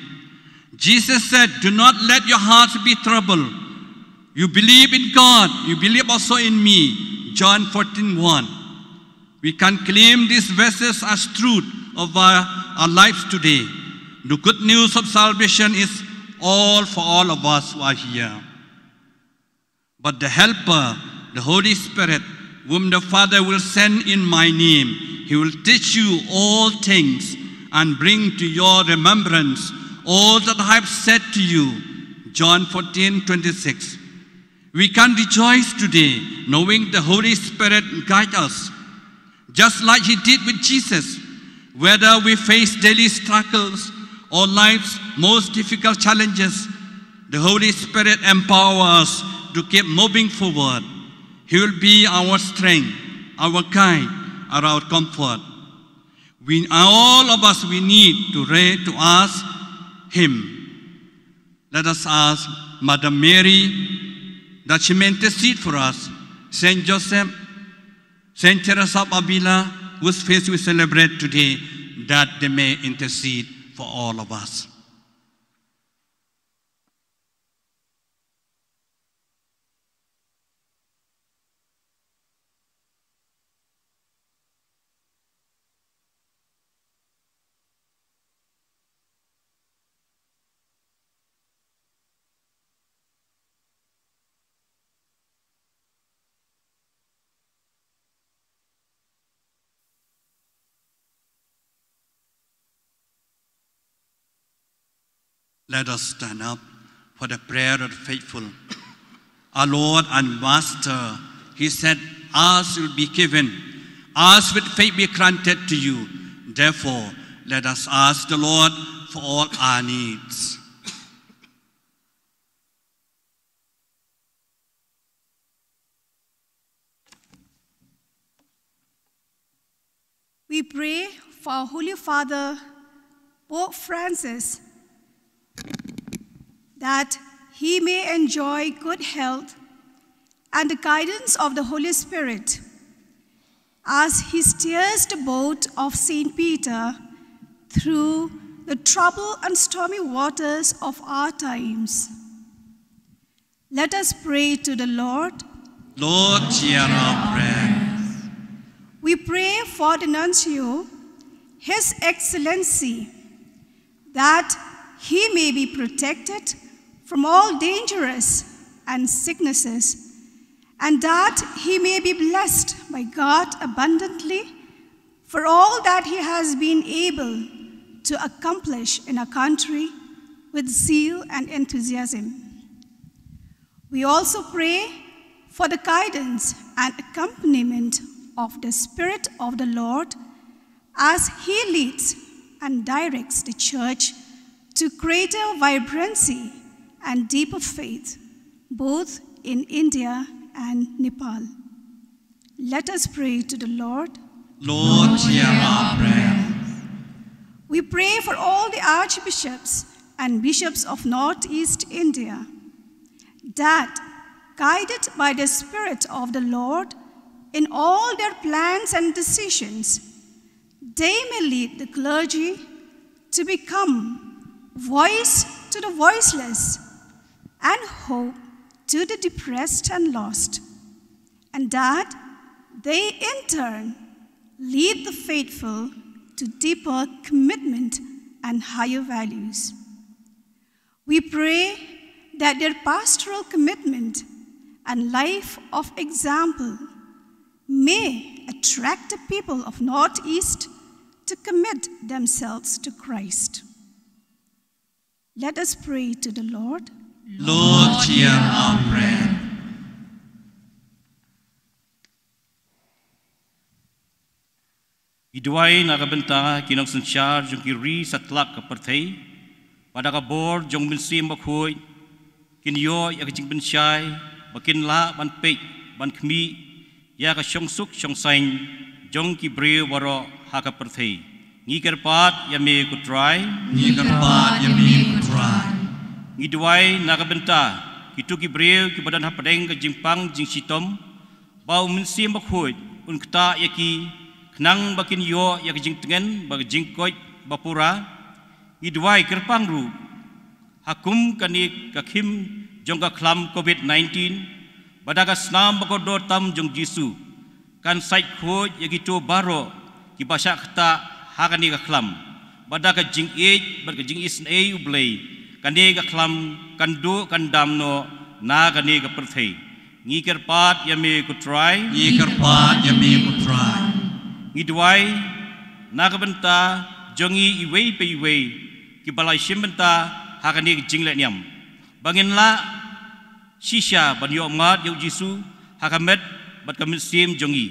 Jesus said, "Do not let your hearts be troubled. You believe in God, you believe also in me." John fourteen one. We can claim these verses as truth of our, our lives today. The good news of salvation is all for all of us who are here. But the Helper, the Holy Spirit, whom the Father will send in my name, he will teach you all things and bring to your remembrance all that I have said to you. John fourteen twenty-six. We can rejoice today knowing the Holy Spirit guide us, just like he did with Jesus. Whether we face daily struggles or life's most difficult challenges, the Holy Spirit empower us to keep moving forward. He will be our strength, our guide, and our comfort. We, all of us, we need to re-, to ask him. Let us ask Mother Mary that she may intercede for us, Saint Joseph, Saint Teresa of Avila, whose feast we celebrate today, that they may intercede for all of us. Let us stand up for the prayer of the faithful. Our Lord and Master, he said, "Ask will be given, ask with faith be granted to you." Therefore, let us ask the Lord for all our needs. We pray for our Holy Father, Pope Francis, that he may enjoy good health and the guidance of the Holy Spirit as he steers the boat of Saint Peter through the troubled and stormy waters of our times. Let us pray to the Lord. Lord, hear our prayer. We pray for the Nuncio, His Excellency, that he may be protected from all dangers and sicknesses, and that he may be blessed by God abundantly for all that he has been able to accomplish in our country with zeal and enthusiasm. We also pray for the guidance and accompaniment of the Spirit of the Lord as he leads and directs the Church to greater vibrancy and deeper faith, both in India and Nepal. Let us pray to the Lord. Lord, hear our prayer. We pray for all the archbishops and bishops of Northeast India, that, guided by the Spirit of the Lord in all their plans and decisions, they may lead the clergy to become voice to the voiceless and hope to the depressed and lost, and that they in turn lead the faithful to deeper commitment and higher values. We pray that their pastoral commitment and life of example may attract the people of Northeast to commit themselves to Christ. Let us pray to the Lord. Lord, hear our prayer. Ngi duwai na ka bynta ki nongsynshar jong ki ri satlak ka pyrthei, ba da ka bor jong u Mynsiem Bakhuid kin ïoh ïa ka jingpynshai, ba kin lah ban peit, ban khmih ïa ka shongsuk shongsaiñ jong ki briew baroh ha ka pyrthei. Ngi kyrpad ïa me ko Trai. Ngi kyrpad ïa me ko Trai. Ngi duwai na ka bynta kito ki briew kiba don hapdeng ka jingpang jingshitom, ba U Mynsiem Bakhuid un ktah ïa ki, khnang ba kin ïoh ïa ka jingtngen bad ka jingkoit bapura. Ngi duwai kyrpang ruh ha kum kane ka khim jong ka khlam covid nineteen, ba da ka snam ba kordor tam jong U Jisu, kan sait khuid ïa kito baroh kiba shah ktah ha kane ka khlam, bad da ka jingïeit bad ka jingisynei U Blei, kane ka khlam kan duh kan dam noh na kane ka pyrthei. Ngi kyrpad ïa me ko Trai. Ngi kyrpad ïa me ko Trai. Ngi duwai na ka bynta jong ngi iwei pa iwei kiba la shim bynta ha kane ka jingleh niam, ba ngin lah shisha ban ïohmad ïa U Jisu ha ka met bad ka mynsiem jong ngi,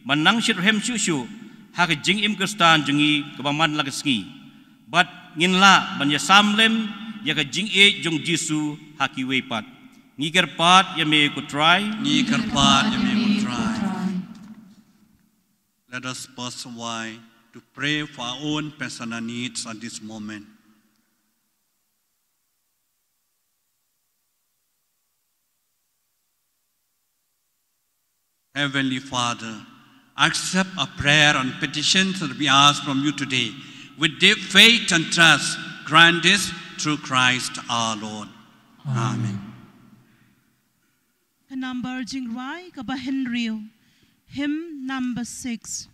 ban nang shitrhem shuh shuh ha ka jingim Khristan jong ngi kaba man la ka sngi, bad ngin lah ban ïasam lem ïa ka jingïeit jong U Jisu ha kiwei pat. Ngi kyrpad ïa me ko Trai. Ngi kyrpad ïa me ko Trai. Let us pause a while to pray for our own personal needs at this moment. Heavenly Father, accept our prayer and petitions that we ask from you today. With deep faith and trust, grant this through Christ our Lord. Amen. Ka nambar jingrwai kaba hynriew, hymn number six.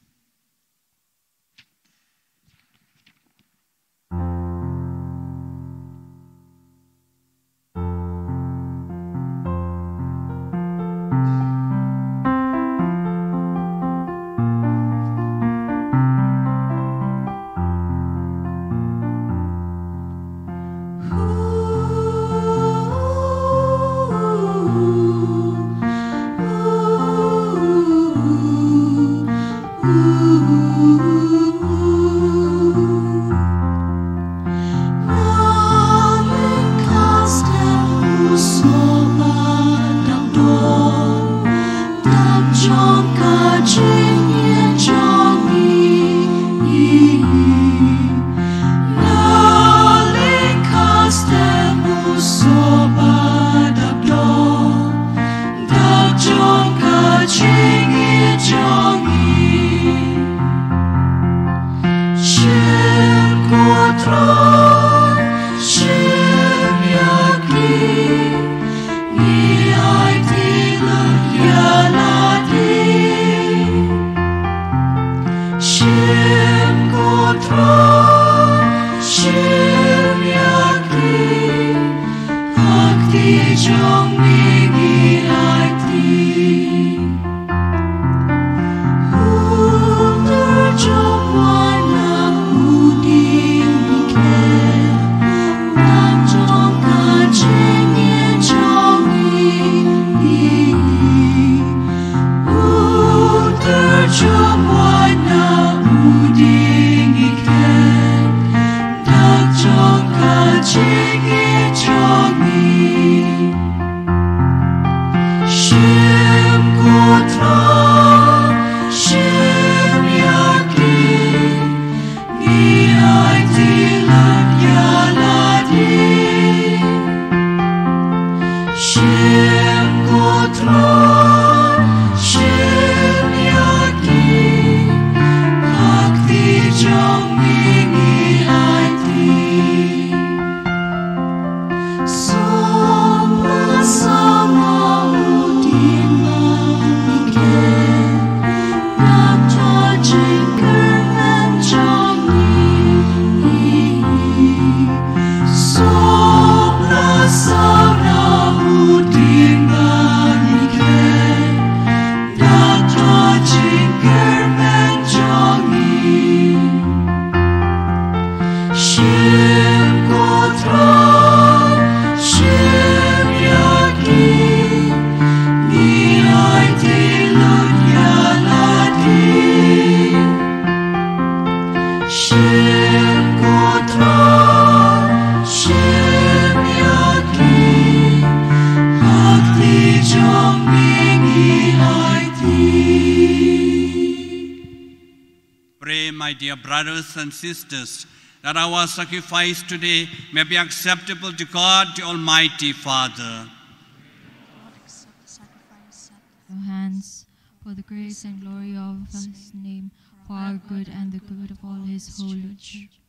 Pray, my dear brothers and sisters, that our sacrifice today may be acceptable to God, the Almighty Father. Lord, accept the sacrifice at your hands for the grace and glory of his name, for our good and the good of all his holy church.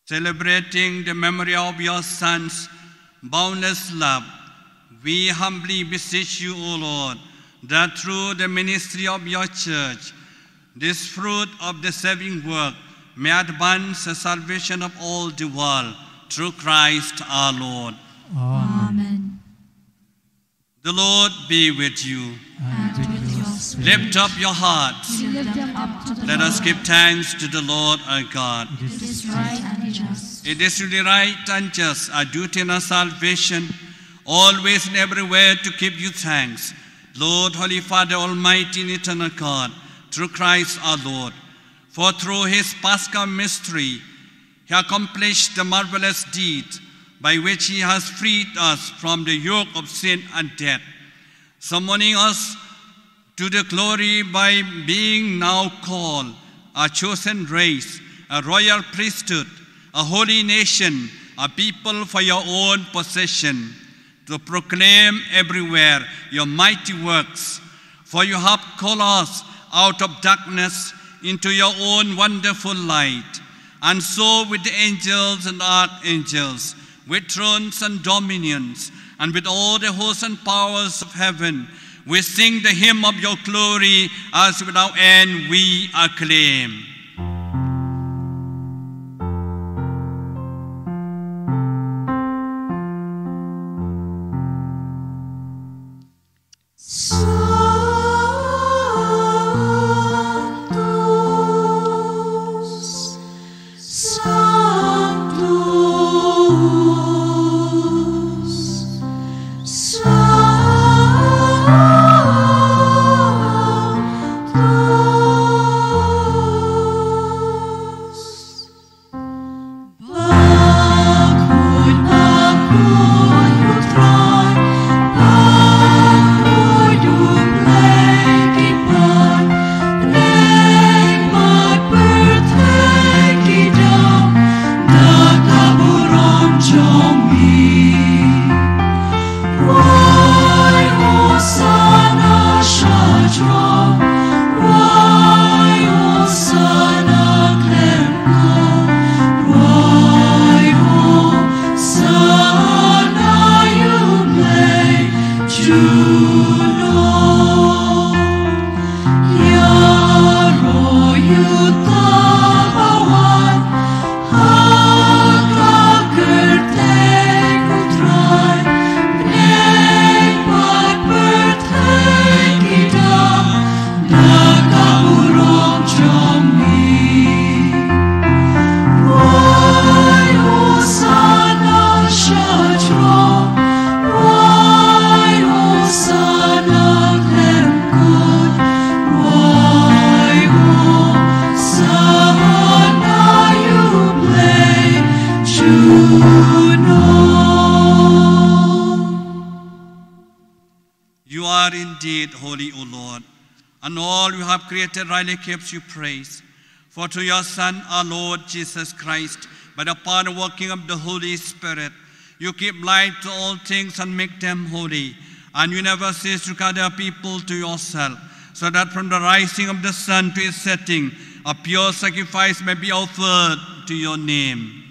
Celebrating the memory of your Son's boundless love, we humbly beseech you, O Lord, that through the ministry of your church, this fruit of the saving work may advance the salvation of all the world, through Christ our Lord. Amen. Amen. The Lord be with you. And with your spirit. Lift up your hearts. We lift them up to the Lord. Let us give thanks to the Lord our God. It is right and just. It is really right and just, our duty and our salvation, always and everywhere to give you thanks, Lord, Holy Father, Almighty and eternal God, through Christ our Lord. For through his Paschal mystery, he accomplished the marvelous deed by which he has freed us from the yoke of sin and death, summoning us to the glory by being now called a chosen race, a royal priesthood, a holy nation, a people for your own possession, to proclaim everywhere your mighty works. For you have called us out of darkness into your own wonderful light. And so, with the angels and archangels, with thrones and dominions, and with all the hosts and powers of heaven, we sing the hymn of your glory as without end we acclaim. Sanctus, Sanctus, Sanctus. You are indeed holy, O Lord, and all you have created rightly gives you praise. For through your Son, our Lord Jesus Christ, by the power and working of the Holy Spirit, you give life to all things and make them holy. And you never cease to gather people to yourself, so that from the rising of the sun to its setting, a pure sacrifice may be offered to your name.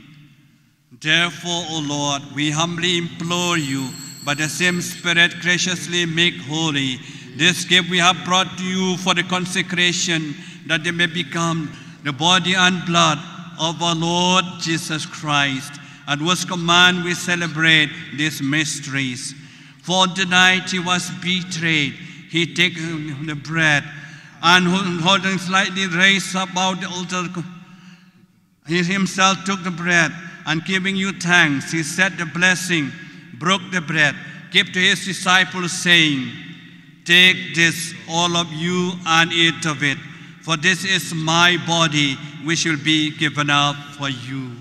Therefore, O Lord, we humbly implore you, by the same Spirit, graciously make holy this gift we have brought to you for the consecration, that they may become the body and blood of our Lord Jesus Christ, at whose command we celebrate these mysteries. For on the night he was betrayed, he took the bread, and holding slightly raised above the altar, he himself took the bread, and giving you thanks, he said the blessing, broke the bread, gave to his disciples, saying, "Take this, all of you, and eat of it, for this is my body, which will be given up for you."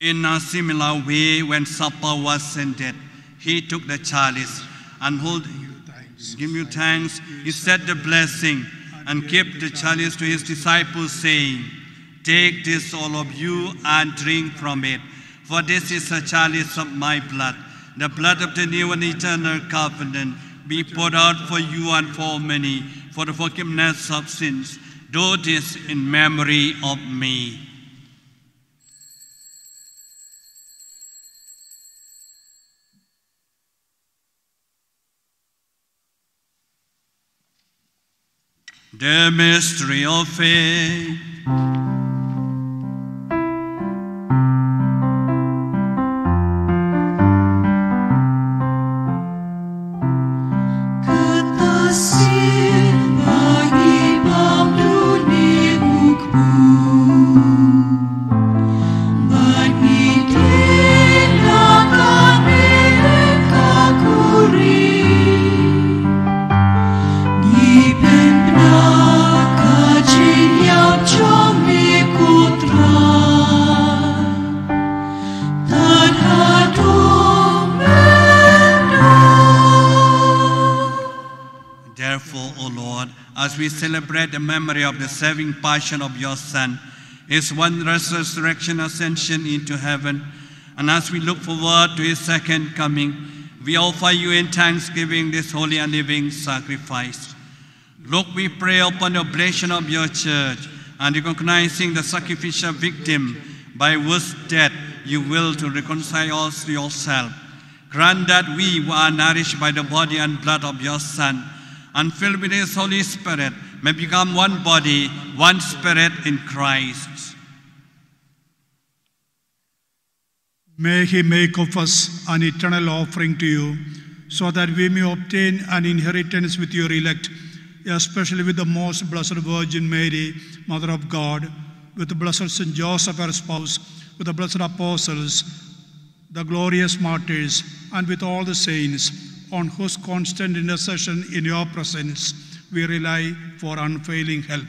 In a similar way, when supper was ended, he took the chalice and hold, give you thanks. He said the blessing and gave the chalice to his disciples, saying, "Take this, all of you, and drink from it. For this is a chalice of my blood, the blood of the new and eternal covenant, be poured out for you and for many for the forgiveness of sins. Do this in memory of me." The mystery of faith. Therefore, O Lord, as we celebrate the memory of the saving passion of your Son, his wondrous resurrection, ascension into heaven, and as we look forward to his second coming, we offer you in thanksgiving this holy and living sacrifice. Look, we pray, upon the oblation of your church, and recognizing the sacrificial victim by whose death you will to reconcile us to yourself. Grant that we who are nourished by the body and blood of your Son and filled with his Holy Spirit may become one body, one spirit in Christ. May he make of us an eternal offering to you, so that we may obtain an inheritance with your elect, especially with the most blessed Virgin Mary, Mother of God, with the blessed Saint Joseph, her spouse, with the blessed apostles, the glorious martyrs, and with all the saints, on whose constant intercession in your presence we rely for unfailing help.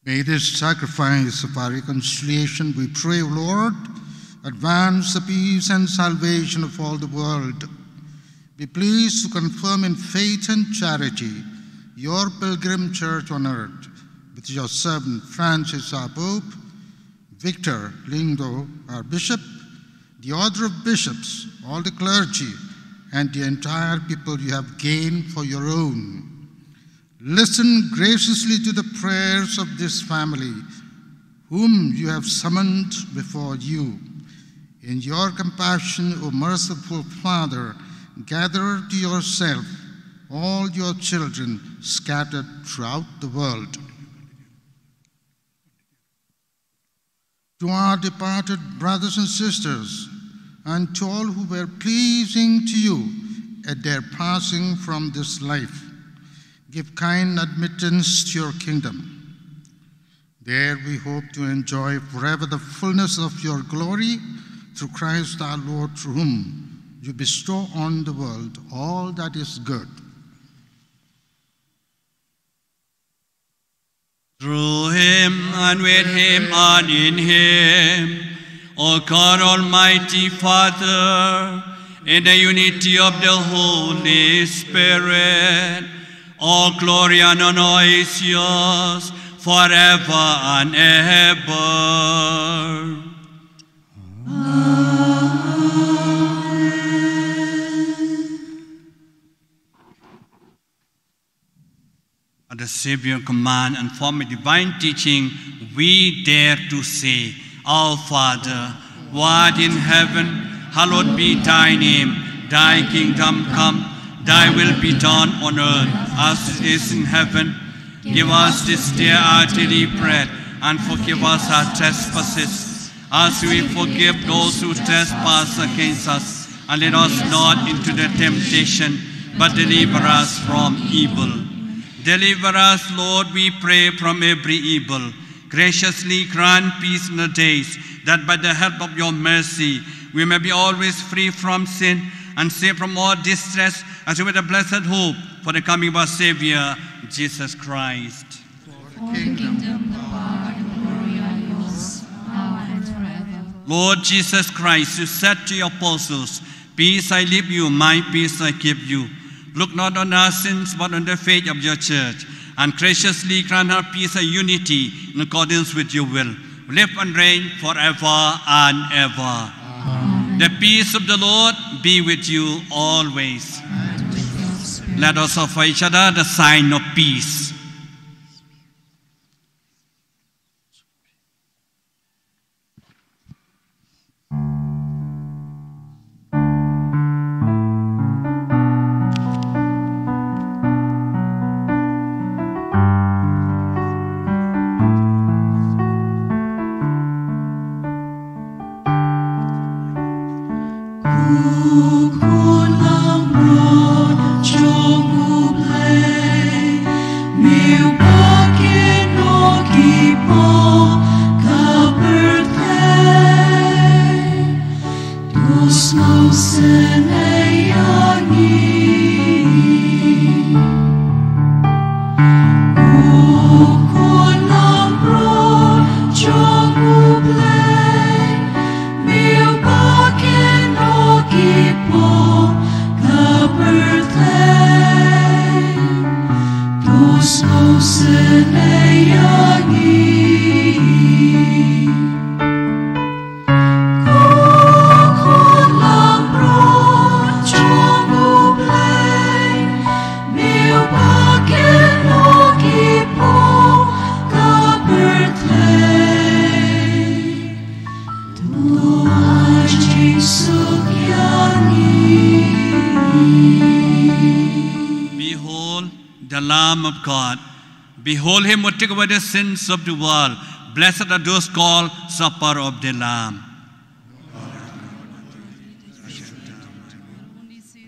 May this sacrifice of our reconciliation, we pray, O Lord, advance the peace and salvation of all the world. Be pleased to confirm in faith and charity your pilgrim church on earth, with your servant Francis, our Pope, Victor Lindo, our Bishop, the order of bishops, all the clergy, and the entire people you have gained for your own. Listen graciously to the prayers of this family, whom you have summoned before you. In your compassion, O merciful Father, gather to yourself all your children scattered throughout the world. To our departed brothers and sisters, and to all who were pleasing to you at their passing from this life, give kind admittance to your kingdom. There we hope to enjoy forever the fullness of your glory through Christ our Lord, through whom you bestow on the world all that is good. Through him, and with him, and in him, O God, Almighty Father, in the unity of the Holy Spirit, all glory and honor is yours forever and ever. At the Savior command and form a divine teaching, we dare to say, "Our Father, who art in heaven, hallowed be thy name. Thy kingdom come, thy will be done on earth as it is in heaven. Give us this day our daily bread, and forgive us our trespasses, as we forgive those who trespass against us. And lead us not into the temptation, but deliver us from evil." Deliver us, Lord, we pray, from every evil. Graciously grant peace in our days, that by the help of your mercy we may be always free from sin and safe from all distress, as we wait the blessed hope for the coming of our Savior, Jesus Christ. For the kingdom, the power, and the glory are yours. Lord Jesus Christ, you said to your apostles, "Peace I leave you, my peace I give you." Look not on our sins, but on the faith of your church, and graciously grant her peace and unity in accordance with your will. Live and reign forever and ever. Amen. The peace of the Lord be with you always. And with your spirit. Let us offer each other the sign of peace. Behold the Lamb of God. Behold him who took away the sins of the world. Blessed are those called supper of the Lamb.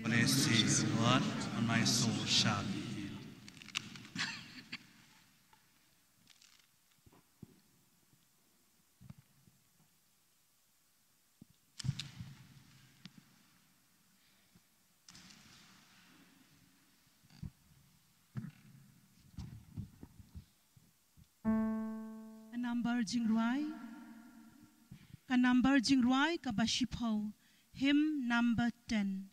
Only say the word, and my soul shall be healed. Ka number jingrwai. Ka number jingrwai kaba shiphew. Hymn number ten.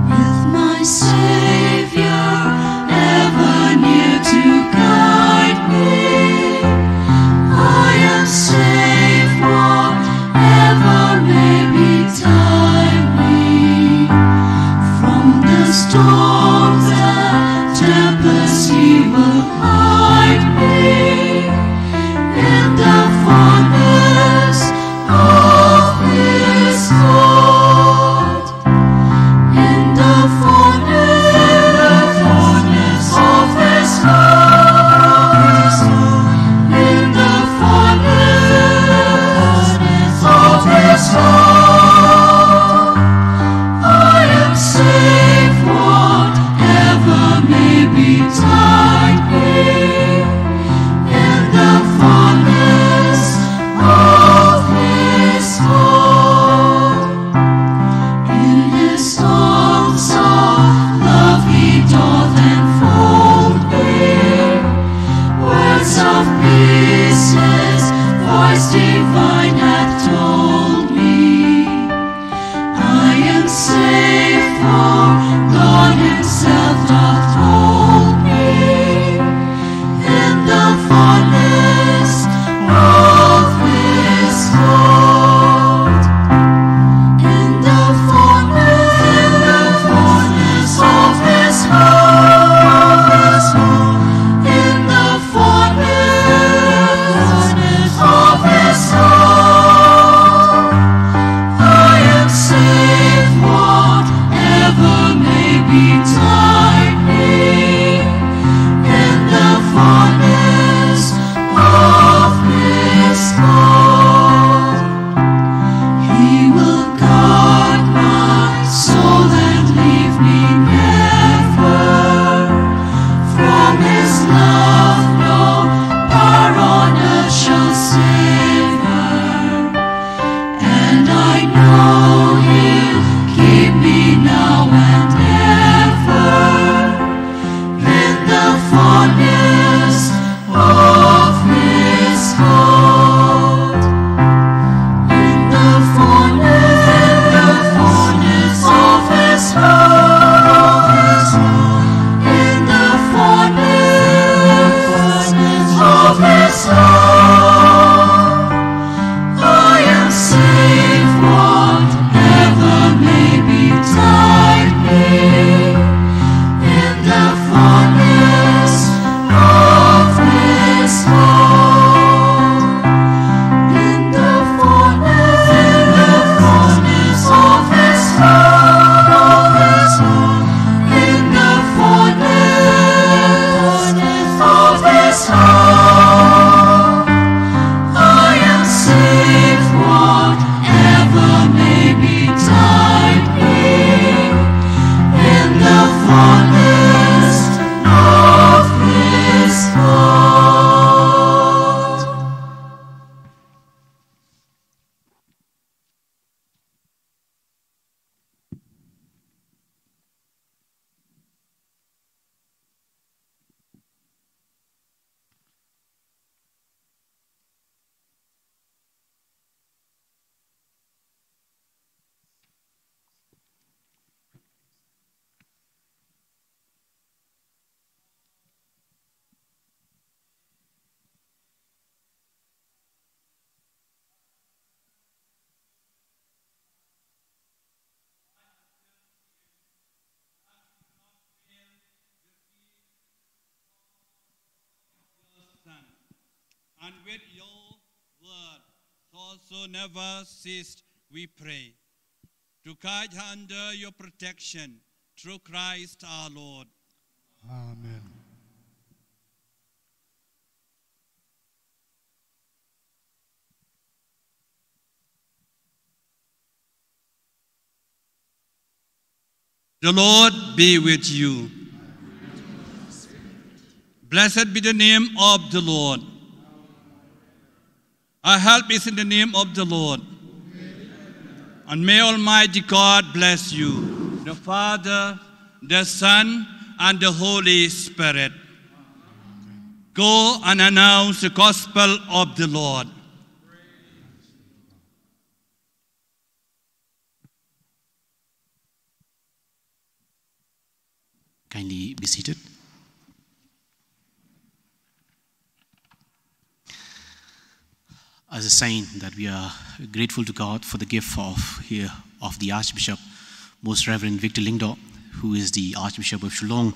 With my Savior ever near to guide me, I am safe whatever may betide me. From the storms and tempests He will hide me in the fondness of His heart. In the fondness of His heart. In the fondness of His heart. I am safe whatever may betide me. In the fondness of His heart. In His arms of love He doth enfold me. Words of peace His voice divine hath told me. I am safe, for God Himself doth hold me in the fondness of His heart. In the fondness, in the fondness of His heart. In the fondness of His heart. And with your word, also never ceased, we pray, to guide her under your protection through Christ our Lord. Amen. The Lord be with you. Blessed be the name of the Lord. Our help is in the name of the Lord. And may Almighty God bless you, the Father, the Son, and the Holy Spirit. Go and announce the gospel of the Lord. Kindly be seated. As a sign that we are grateful to God for the gift of here of the Archbishop, Most Reverend Victor Lyngdoh, who is the Archbishop of Shillong,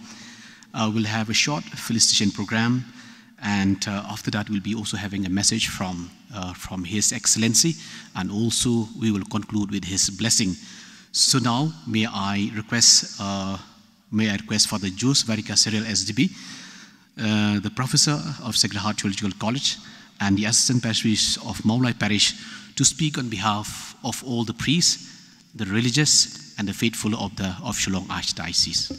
uh, will have a short felicitation program, and uh, after that we'll be also having a message from uh, from His Excellency, and also we will conclude with his blessing. So now, may I request, uh, may I request Father Jose Varika Cyril S D B, uh, the professor of Sacred Heart Theological College and the assistant parish priest of Mawlai Parish, to speak on behalf of all the priests, the religious, and the faithful of the of Shillong Archdiocese.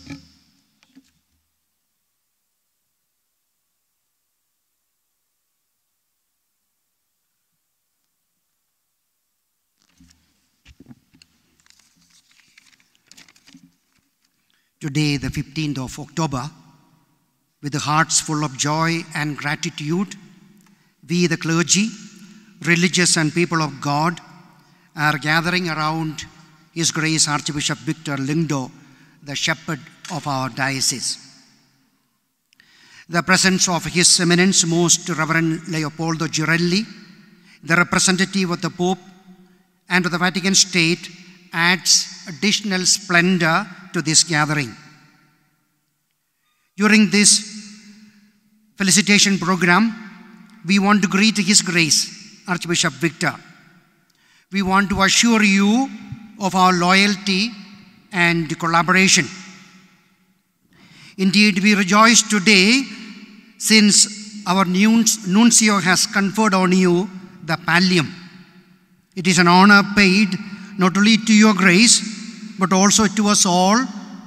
Today, the fifteenth of October, with the hearts full of joy and gratitude, we, the clergy, religious, and people of God, are gathering around His Grace Archbishop Victor Lyngdoh, the shepherd of our diocese. The presence of His Eminence Most Reverend Leopoldo Girelli, the representative of the Pope and of the Vatican State, adds additional splendor to this gathering. During this felicitation program, we want to greet His Grace Archbishop Victor. We want to assure you of our loyalty and collaboration. Indeed, we rejoice today since our nunc-, nuncio has conferred on you the pallium. It is an honor paid not only to your grace, but also to us all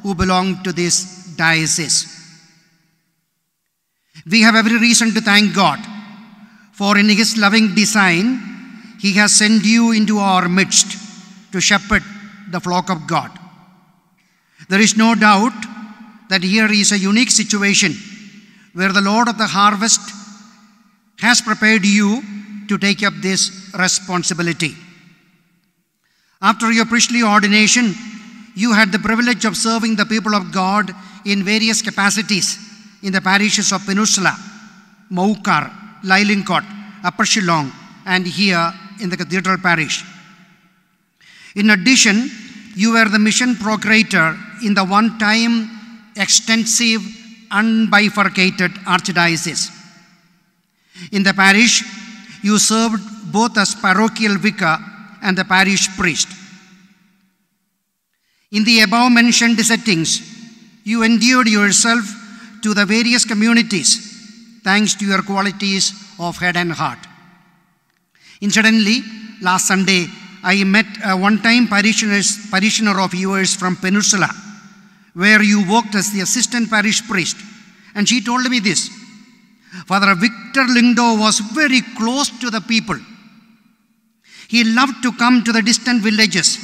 who belong to this diocese. We have every reason to thank God, for in His loving design, He has sent you into our midst to shepherd the flock of God. There is no doubt that here is a unique situation where the Lord of the harvest has prepared you to take up this responsibility. After your priestly ordination, you had the privilege of serving the people of God in various capacities in the parishes of Pynursula, Mawkar, Lailyncot, Upper Shillong, and here in the Cathedral Parish. In addition, you were the mission procurator in the one-time extensive unbifurcated archdiocese. In the parish, you served both as parochial vicar and the parish priest. In the above mentioned settings, you endeared yourself to the various communities thanks to your qualities of head and heart. Incidentally, last Sunday, I met a one-time parishioners, parishioner of yours from Pynursula, where you worked as the assistant parish priest. And she told me this: Father Victor Lyngdoh was very close to the people. He loved to come to the distant villages.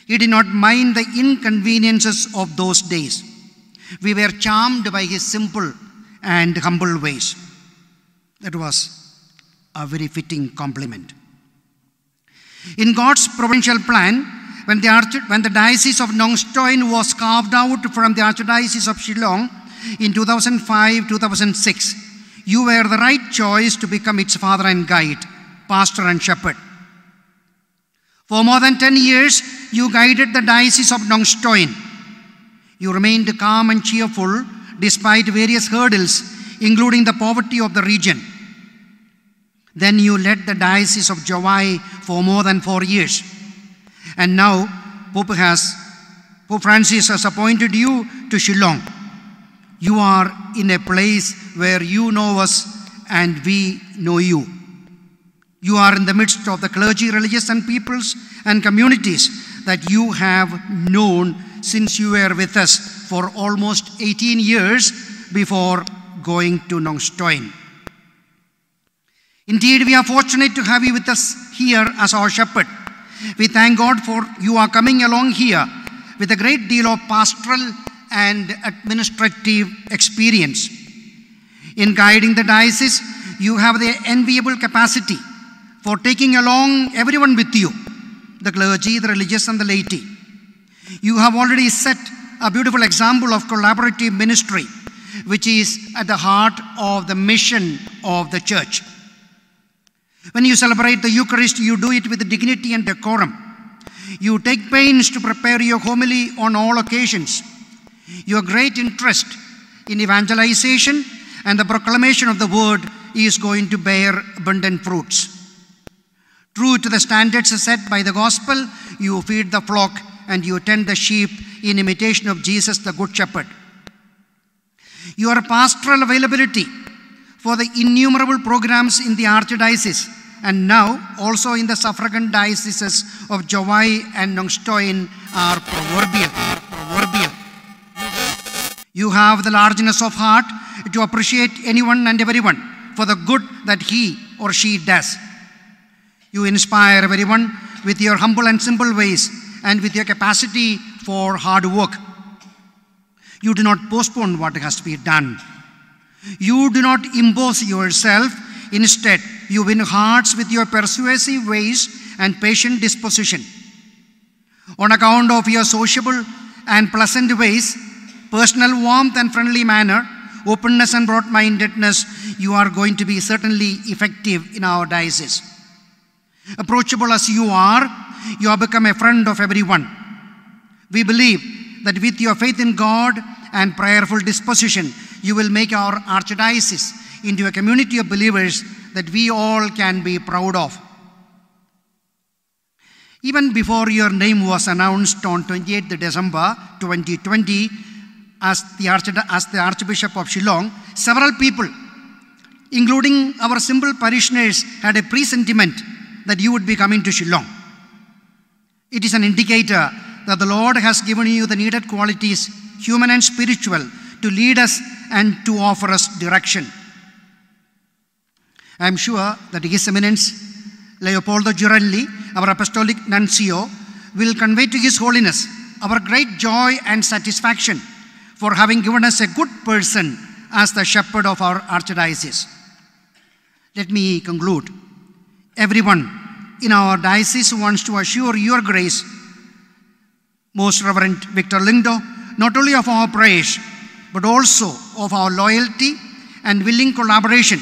He did not mind the inconveniences of those days. We were charmed by his simple and humble ways. That was a very fitting compliment. In God's providential plan, when the, arch- when the Diocese of Nongstoin was carved out from the Archdiocese of Shillong in two thousand five two thousand six, you were the right choice to become its father and guide, pastor and shepherd. For more than ten years, you guided the Diocese of Nongstoin. You remained calm and cheerful despite various hurdles, including the poverty of the region. Then you led the Diocese of Jowai for more than four years. And now Pope has, Pope Francis has appointed you to Shillong. You are in a place where you know us and we know you. You are in the midst of the clergy, religious and peoples and communities that you have known since you were with us for almost eighteen years before going to Nongstoin. Indeed, we are fortunate to have you with us here as our shepherd. We thank God for you are coming along here with a great deal of pastoral and administrative experience. In guiding the diocese, you have the enviable capacity for taking along everyone with you, the clergy, the religious, and the laity. You have already set a beautiful example of collaborative ministry, which is at the heart of the mission of the church. When you celebrate the Eucharist, you do it with dignity and decorum. You take pains to prepare your homily on all occasions. Your great interest in evangelization and the proclamation of the word is going to bear abundant fruits. True to the standards set by the gospel, you feed the flock and you tend the sheep in imitation of Jesus, the Good Shepherd. Your pastoral availability for the innumerable programs in the Archdiocese and now also in the suffragan dioceses of Jowai and Nongstoin are proverbial. Proverbial. You have the largeness of heart to appreciate anyone and everyone for the good that he or she does. You inspire everyone with your humble and simple ways and with your capacity for hard work. You do not postpone what has to be done. You do not impose yourself. Instead, you win hearts with your persuasive ways and patient disposition. On account of your sociable and pleasant ways, personal warmth and friendly manner, openness and broad-mindedness, you are going to be certainly effective in our diocese. Approachable as you are, you have become a friend of everyone. We believe that with your faith in God and prayerful disposition, you will make our archdiocese into a community of believers that we all can be proud of. Even before your name was announced on twenty-eighth December twenty twenty as the, Archdi- as the Archbishop of Shillong, several people, including our simple parishioners, had a presentiment that you would be coming to Shillong. It is an indicator that the Lord has given you the needed qualities, human and spiritual, to lead us and to offer us direction. I am sure that His Eminence Leopoldo Girelli, our Apostolic Nuncio, will convey to His Holiness our great joy and satisfaction for having given us a good person as the shepherd of our Archdiocese. Let me conclude. Everyone in our diocese wants to assure your grace, Most Reverend Victor Lyngdoh, not only of our prayers, but also of our loyalty and willing collaboration,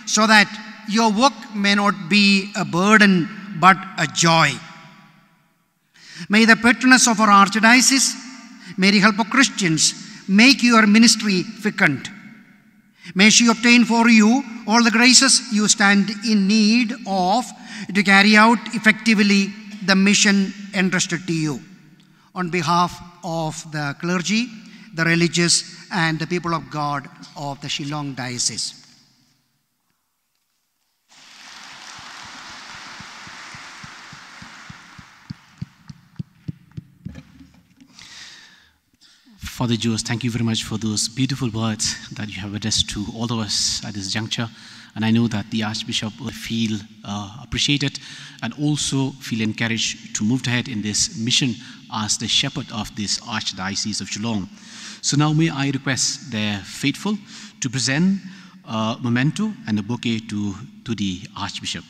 so that your work may not be a burden but a joy. May the patroness of our Archdiocese, Mary Help of Christians, make your ministry fecund. May she obtain for you all the graces you stand in need of to carry out effectively the mission entrusted to you. On behalf of the clergy, the religious, and the people of God of the Shillong Diocese. Father Joes, thank you very much for those beautiful words that you have addressed to all of us at this juncture. And I know that the Archbishop will feel uh, appreciated and also feel encouraged to move ahead in this mission as the shepherd of this Archdiocese of Shillong. So now may I request the faithful to present a memento and a bouquet to, to the Archbishop.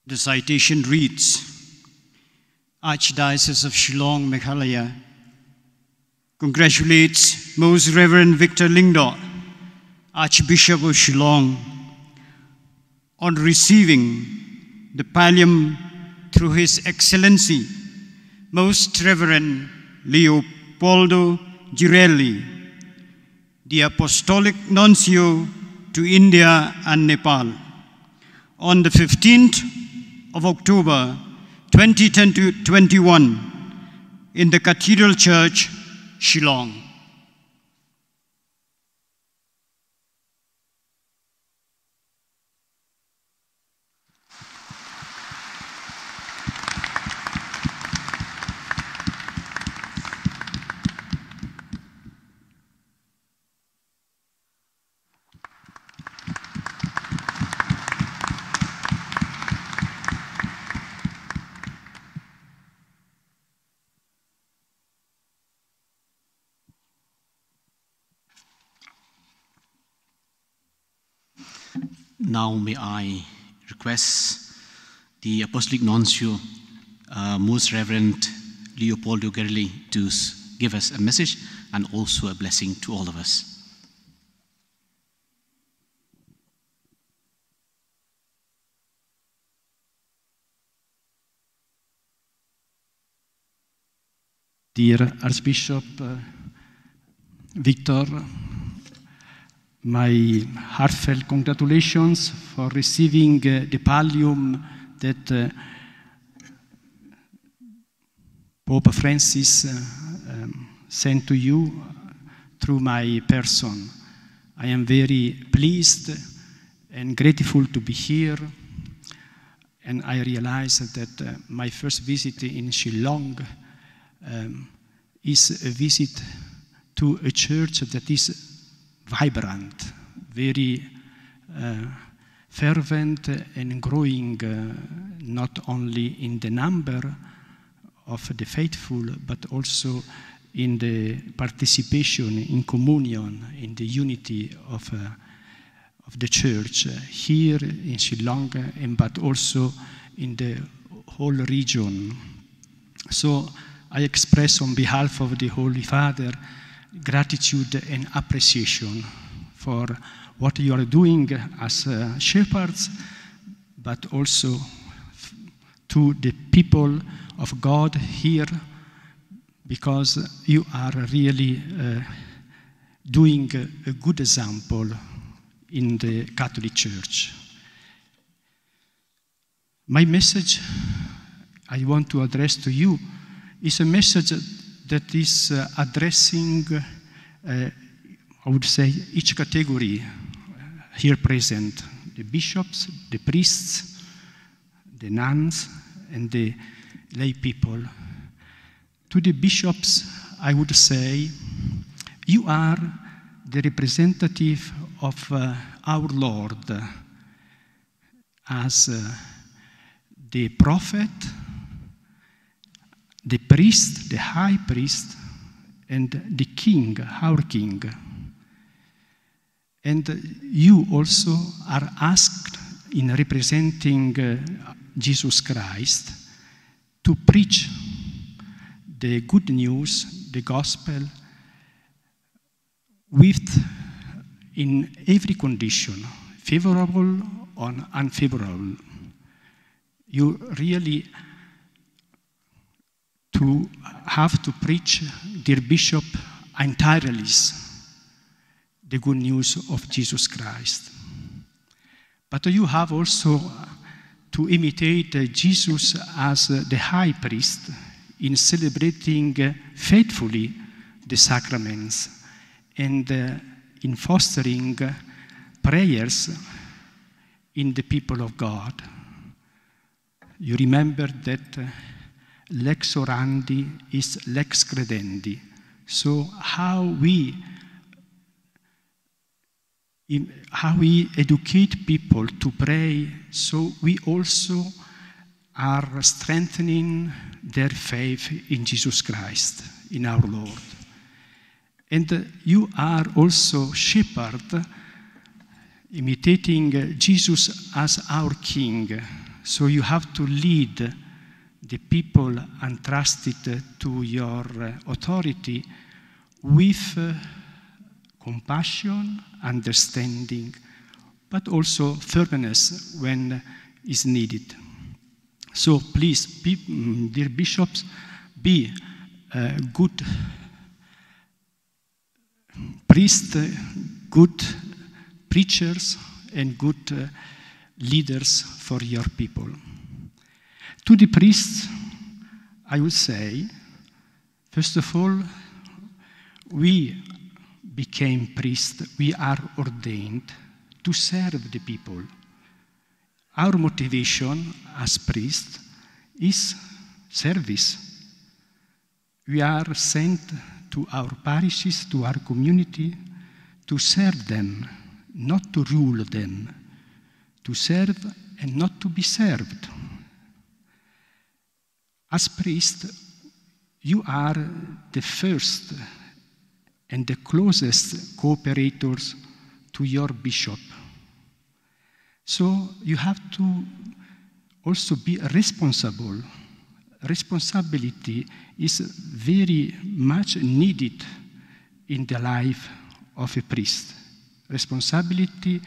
The citation reads, Archdiocese of Shillong, Meghalaya, congratulates Most Reverend Victor Lyngdoh, Archbishop of Shillong, On receiving the pallium through His Excellency, Most Reverend Leopoldo Girelli, the Apostolic Nuncio to India and Nepal, on the fifteenth of October twenty twenty-one, in the Cathedral Church, Shillong. Now may I request the Apostolic Nuncio, uh, Most Reverend Leopoldo Girelli, to s- give us a message and also a blessing to all of us. Dear Archbishop, uh, Victor, my heartfelt congratulations for receiving, uh, the pallium that, uh, Pope Francis, uh, um, sent to you through my person. I am very pleased and grateful to be here, and I realize that, uh, my first visit in Shillong, um, is a visit to a church that is vibrant, very, uh, fervent and growing, uh, not only in the number of the faithful, but also in the participation, in communion, in the unity of, uh, of the church, uh, here in Shillong, uh, and but also in the whole region. So I express on behalf of the Holy Father gratitude and appreciation for what you are doing as, uh, shepherds, but also to the people of God here, because you are really, uh, doing a, a good example in the Catholic Church. My message I want to address to you is a message that is, uh, addressing, uh, I would say, each category here present, the bishops, the priests, the nuns, and the lay people. To the bishops, I would say, you are the representative of, uh, our Lord as, uh, the prophet, the priest, the high priest, and the king, our king. And you also are asked, in representing, uh, Jesus Christ, to preach the good news, the gospel, with, in every condition, favorable or unfavorable. You really to have to preach, dear Bishop, entirely the good news of Jesus Christ. But you have also to imitate, uh, Jesus as, uh, the high priest in celebrating, uh, faithfully the sacraments and, uh, in fostering, uh, prayers in the people of God. You remember that, uh, lex orandi is lex credendi. So how we, in, how we educate people to pray, so we also are strengthening their faith in Jesus Christ, in our Lord. And, uh, you are also shepherd, imitating, uh, Jesus as our king. So you have to lead the people entrusted to your, uh, authority with, uh, compassion, understanding, but also firmness when is needed. So please, be, mm, dear bishops, be uh, good priests, good preachers, and good uh, leaders for your people. To the priests, I would say, first of all, we became priests, we are ordained to serve the people. Our motivation as priests is service. We are sent to our parishes, to our community, to serve them, not to rule them, to serve and not to be served. As priest, you are the first and the closest cooperators to your bishop. So you have to also be responsible. Responsibility is very much needed in the life of a priest. Responsibility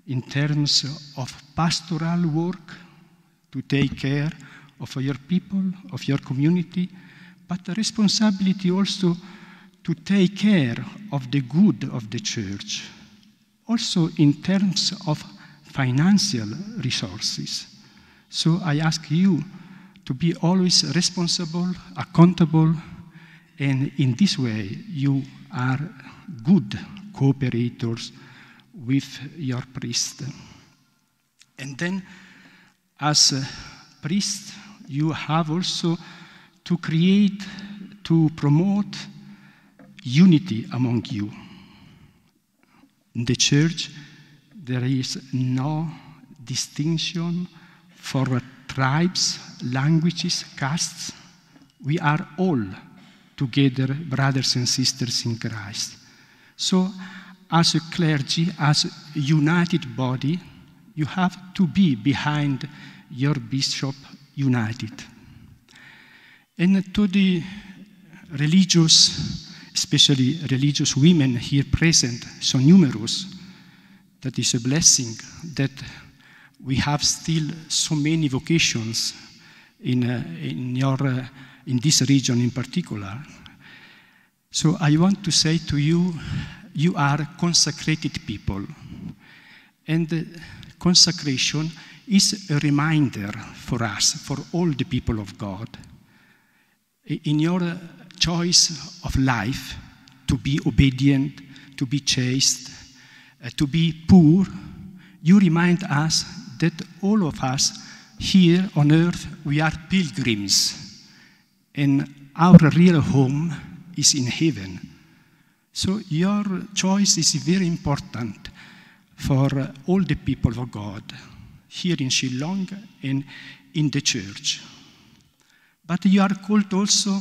in terms of pastoral work, to take care of your people, of your community, but the responsibility also to take care of the good of the church, also in terms of financial resources. So I ask you to be always responsible, accountable, and in this way you are good cooperators with your priest. And then, as a priest, you have also to create, to promote unity among you. In the church, there is no distinction for tribes, languages, castes. We are all together brothers and sisters in Christ. So, as a clergy, as a united body, you have to be behind your bishop united. And to the religious, especially religious women here present, so numerous, that is a blessing that we have still so many vocations in, uh, in, your, uh, in this region in particular. So I want to say to you, you are consecrated people. And the consecration is a reminder for us, for all the people of God. I- In your, uh, choice of life, to be obedient, to be chaste, uh, to be poor, you remind us that all of us here on earth, we are pilgrims. And our real home is in heaven. So your choice is very important for, uh, all the people of God here in Shillong and in the church. But you are called also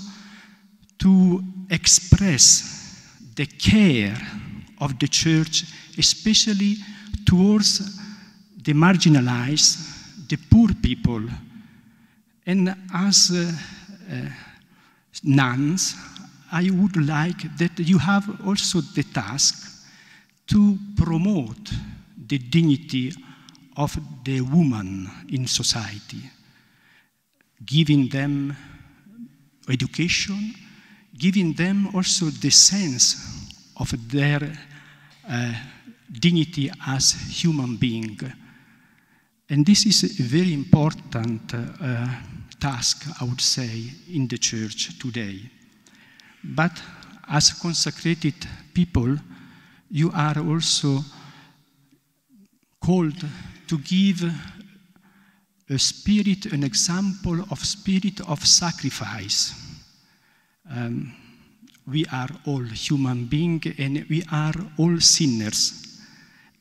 to express the care of the church, especially towards the marginalized, the poor people. And as, uh, uh, nuns, I would like that you have also the task to promote the dignity of the woman in society, giving them education, giving them also the sense of their, uh, dignity as human being. And this is a very important, uh, task, I would say, in the church today. But as consecrated people, you are also called to give a spirit, an example of spirit of sacrifice. Um, we are all human being and we are all sinners.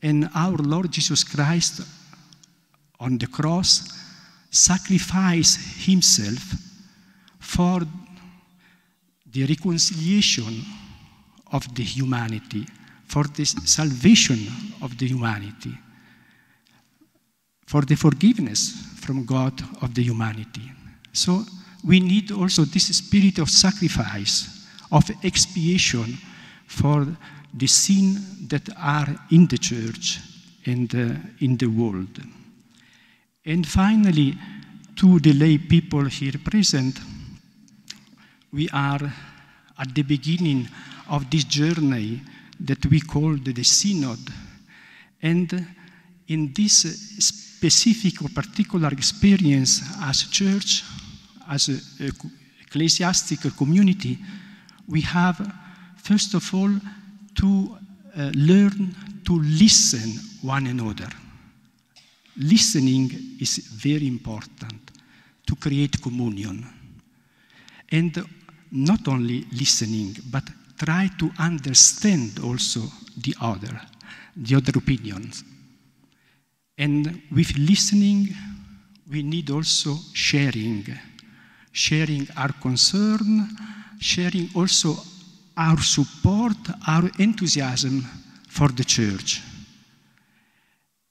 And our Lord Jesus Christ on the cross sacrificed himself for the reconciliation of the humanity, for the salvation of the humanity, for the forgiveness from God of the humanity. So we need also this spirit of sacrifice, of expiation for the sin that are in the church and uh, in the world. And finally, to the lay people here present, we are at the beginning of this journey that we call the, the Synod. And in this specific or particular experience as a church, as a, a ecclesiastical community, we have, first of all, to uh, learn to listen one another. Listening is very important to create communion. And not only listening, but try to understand also the other, the other opinions. And with listening, we need also sharing, sharing our concern, sharing also our support, our enthusiasm for the church.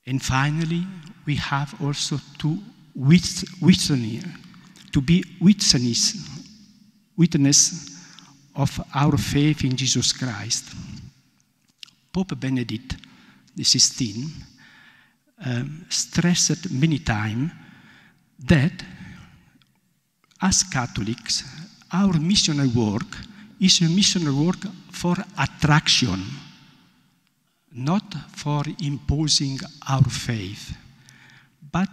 And finally, we have also to wit-, witness, to be witness, witness of our faith in Jesus Christ. Pope Benedict the sixteenth um, stressed many times that as Catholics, our missionary work is a missionary work for attraction, not for imposing our faith, but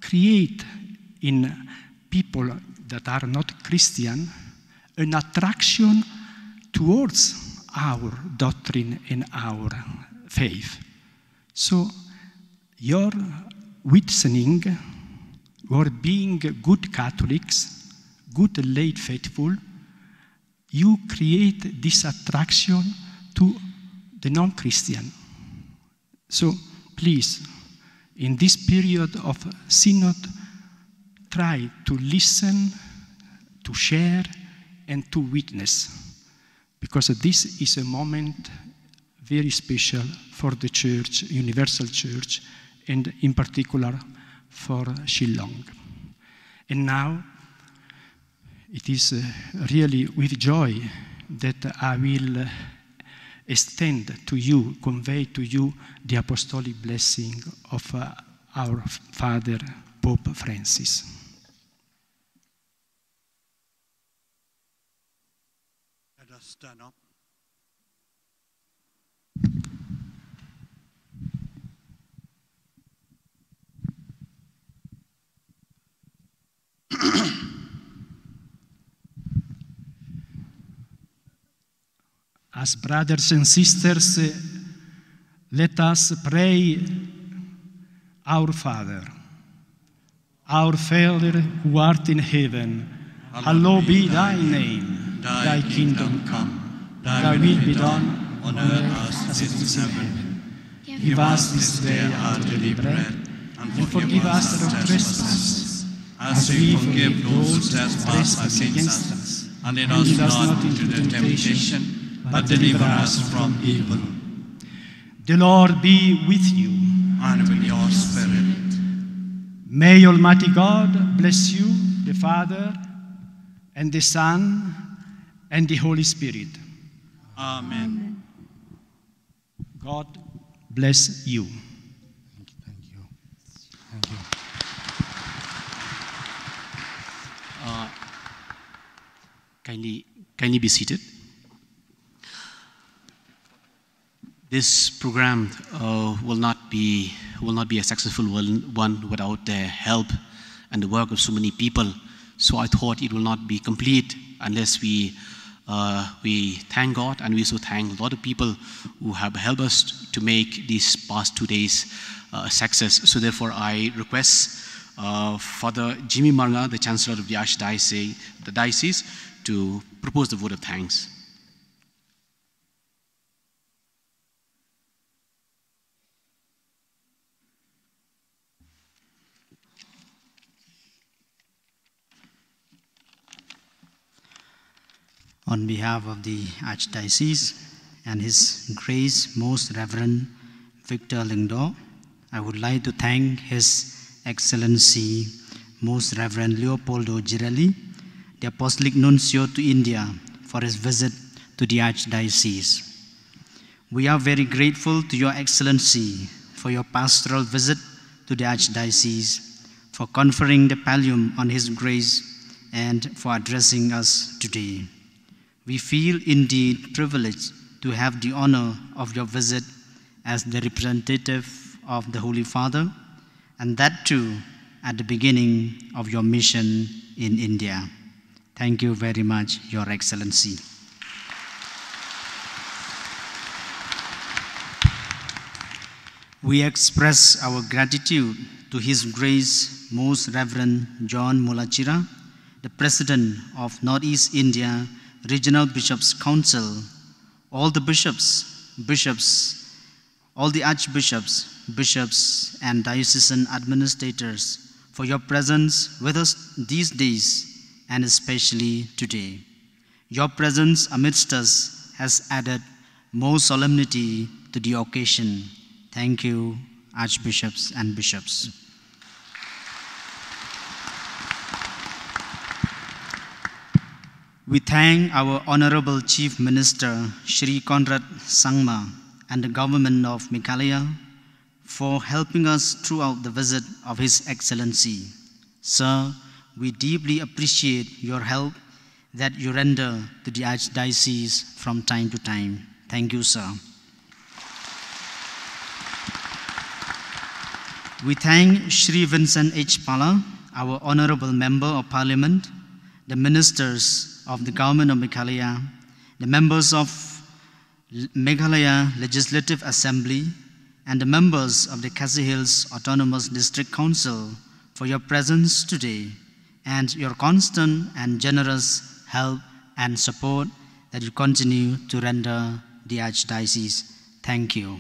create in people that are not Christian an attraction towards our doctrine and our faith. So, your witnessing, your being good Catholics, good lay faithful, you create this attraction to the non-Christian. So please, in this period of synod, try to listen, to share, and to witness, because this is a moment very special for the church, universal church, and in particular for Shillong. And now, it is uh, really with joy that I will uh, extend to you, convey to you the apostolic blessing of uh, our Father Pope Francis. Let us stand up. As brothers and sisters, uh, let us pray. Our Father, our Father who art in heaven, hallowed be thy name. Thy kingdom come, thy will be done on earth as it is in heaven. Give us this day our daily bread, and forgive us our trespasses, as we forgive those who trespass against us. And lead us not into temptation, but deliver us from evil. The Lord be with you. And with your spirit. May Almighty God bless you, the Father, and the Son, and the Holy Spirit. Amen. God bless you. Thank you. Thank you. Thank you. Uh, kindly, kindly be seated. This program uh, will not be, will not be a successful one, one without the help and the work of so many people. So I thought it will not be complete unless we uh, we thank God, and we also thank a lot of people who have helped us to make these past two days uh, a success. So therefore, I request uh, Father Jimmy Marngar, the Chancellor of the Archdiocese, the diocese, to propose the vote of thanks. On behalf of the Archdiocese and His Grace Most Reverend Victor Lyngdoh, I would like to thank His Excellency Most Reverend Leopoldo Girelli, the Apostolic Nuncio to India, for his visit to the Archdiocese. We are very grateful to Your Excellency for your pastoral visit to the Archdiocese, for conferring the pallium on His Grace, and for addressing us today. We feel indeed privileged to have the honor of your visit as the representative of the Holy Father, and that too at the beginning of your mission in India. Thank you very much, Your Excellency. We express our gratitude to His Grace Most Reverend John Molachira, the President of Northeast India Regional Bishops' Council, all the bishops, bishops, all the archbishops, bishops, and diocesan administrators for your presence with us these days and especially today. Your presence amidst us has added more solemnity to the occasion. Thank you, archbishops and bishops. We thank our Honorable Chief Minister Shri Conrad Sangma and the Government of Meghalaya for helping us throughout the visit of His Excellency. Sir, we deeply appreciate your help that you render to the Archdiocese from time to time. Thank you, sir. We thank Shri Vincent H Pala, our Honorable Member of Parliament, the ministers of the Government of Meghalaya, the members of Meghalaya Legislative Assembly, and the members of the Khasi Hills Autonomous District Council for your presence today and your constant and generous help and support that you continue to render the Archdiocese. Thank you.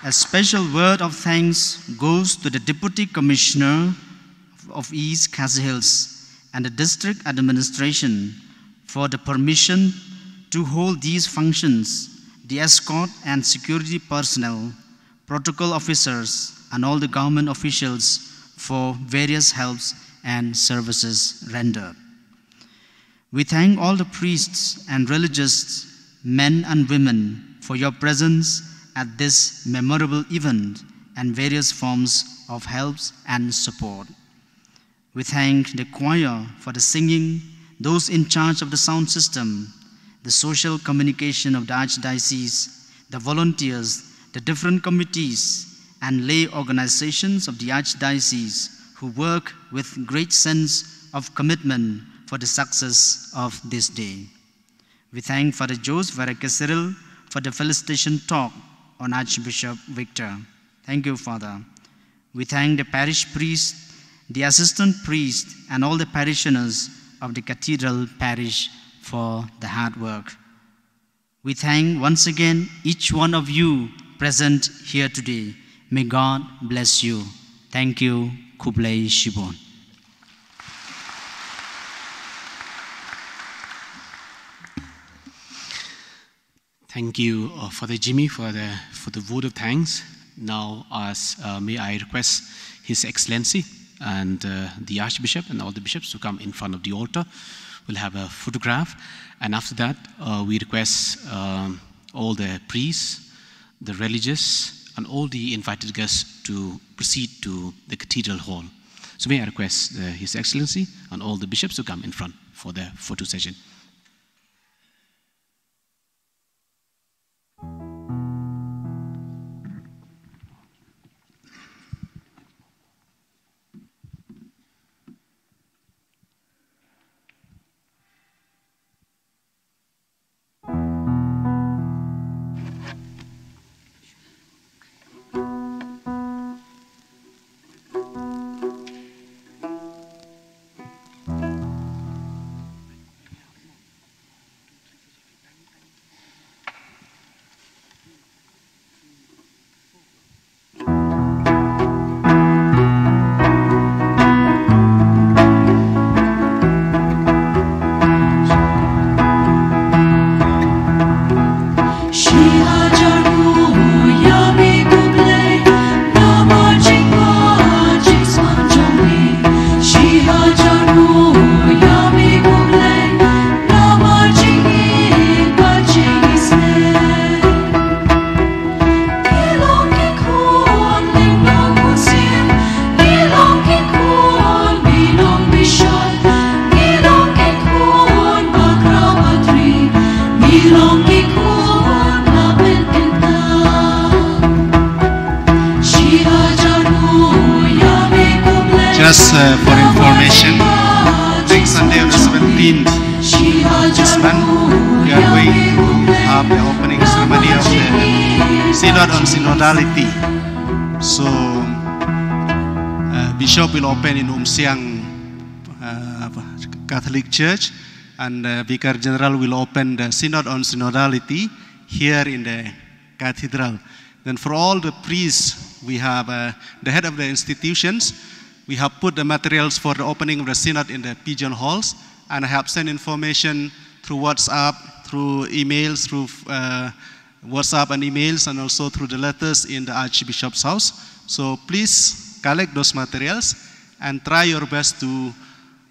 A special word of thanks goes to the Deputy Commissioner of East Khasi Hills and the District Administration for the permission to hold these functions, the escort and security personnel, protocol officers, and all the government officials for various helps and services rendered. We thank all the priests and religious men and women for your presence at this memorable event and various forms of helps and support. We thank the choir for the singing, those in charge of the sound system, the social communication of the Archdiocese, the volunteers, the different committees, and lay organizations of the Archdiocese who work with great sense of commitment for the success of this day. We thank Father Jose Varekeseril for the felicitation talk on Archbishop Victor. Thank you, Father. We thank the parish priest, the assistant priest, and all the parishioners of the cathedral parish for the hard work. We thank once again each one of you present here today. May God bless you. Thank you. Khublei shibun. Thank you, uh, Father Jimmy, for the, for the vote of thanks. Now, as, uh, may I request His Excellency and, uh, the Archbishop and all the bishops to come in front of the altar. We'll have a photograph. And after that, uh, we request, um, all the priests, the religious, and all the invited guests to proceed to the Cathedral Hall. So may I request, uh, His Excellency and all the bishops to come in front for the photo session. Just uh, for information, next Sunday on the seventeenth of this month, we are going to have the opening ceremony of the Synod on Synodality. So, uh, Bishop will open in Umsiang uh, Catholic Church, and uh, Vicar General will open the Synod on Synodality here in the Cathedral. Then for all the priests, we have uh, the head of the institutions. We have put the materials for the opening of the synod in the pigeon halls, and I have sent information through WhatsApp, through emails, through uh, WhatsApp and emails, and also through the letters in the Archbishop's house. So please collect those materials and try your best to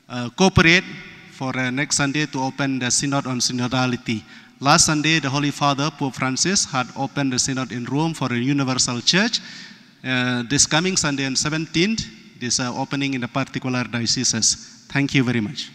uh, cooperate for uh, next Sunday to open the Synod on Synodality. Last Sunday, the Holy Father, Pope Francis, had opened the Synod in Rome for a universal church. Uh, this coming Sunday on seventeenth, this uh, opening in the particular dioceses. Thank you very much.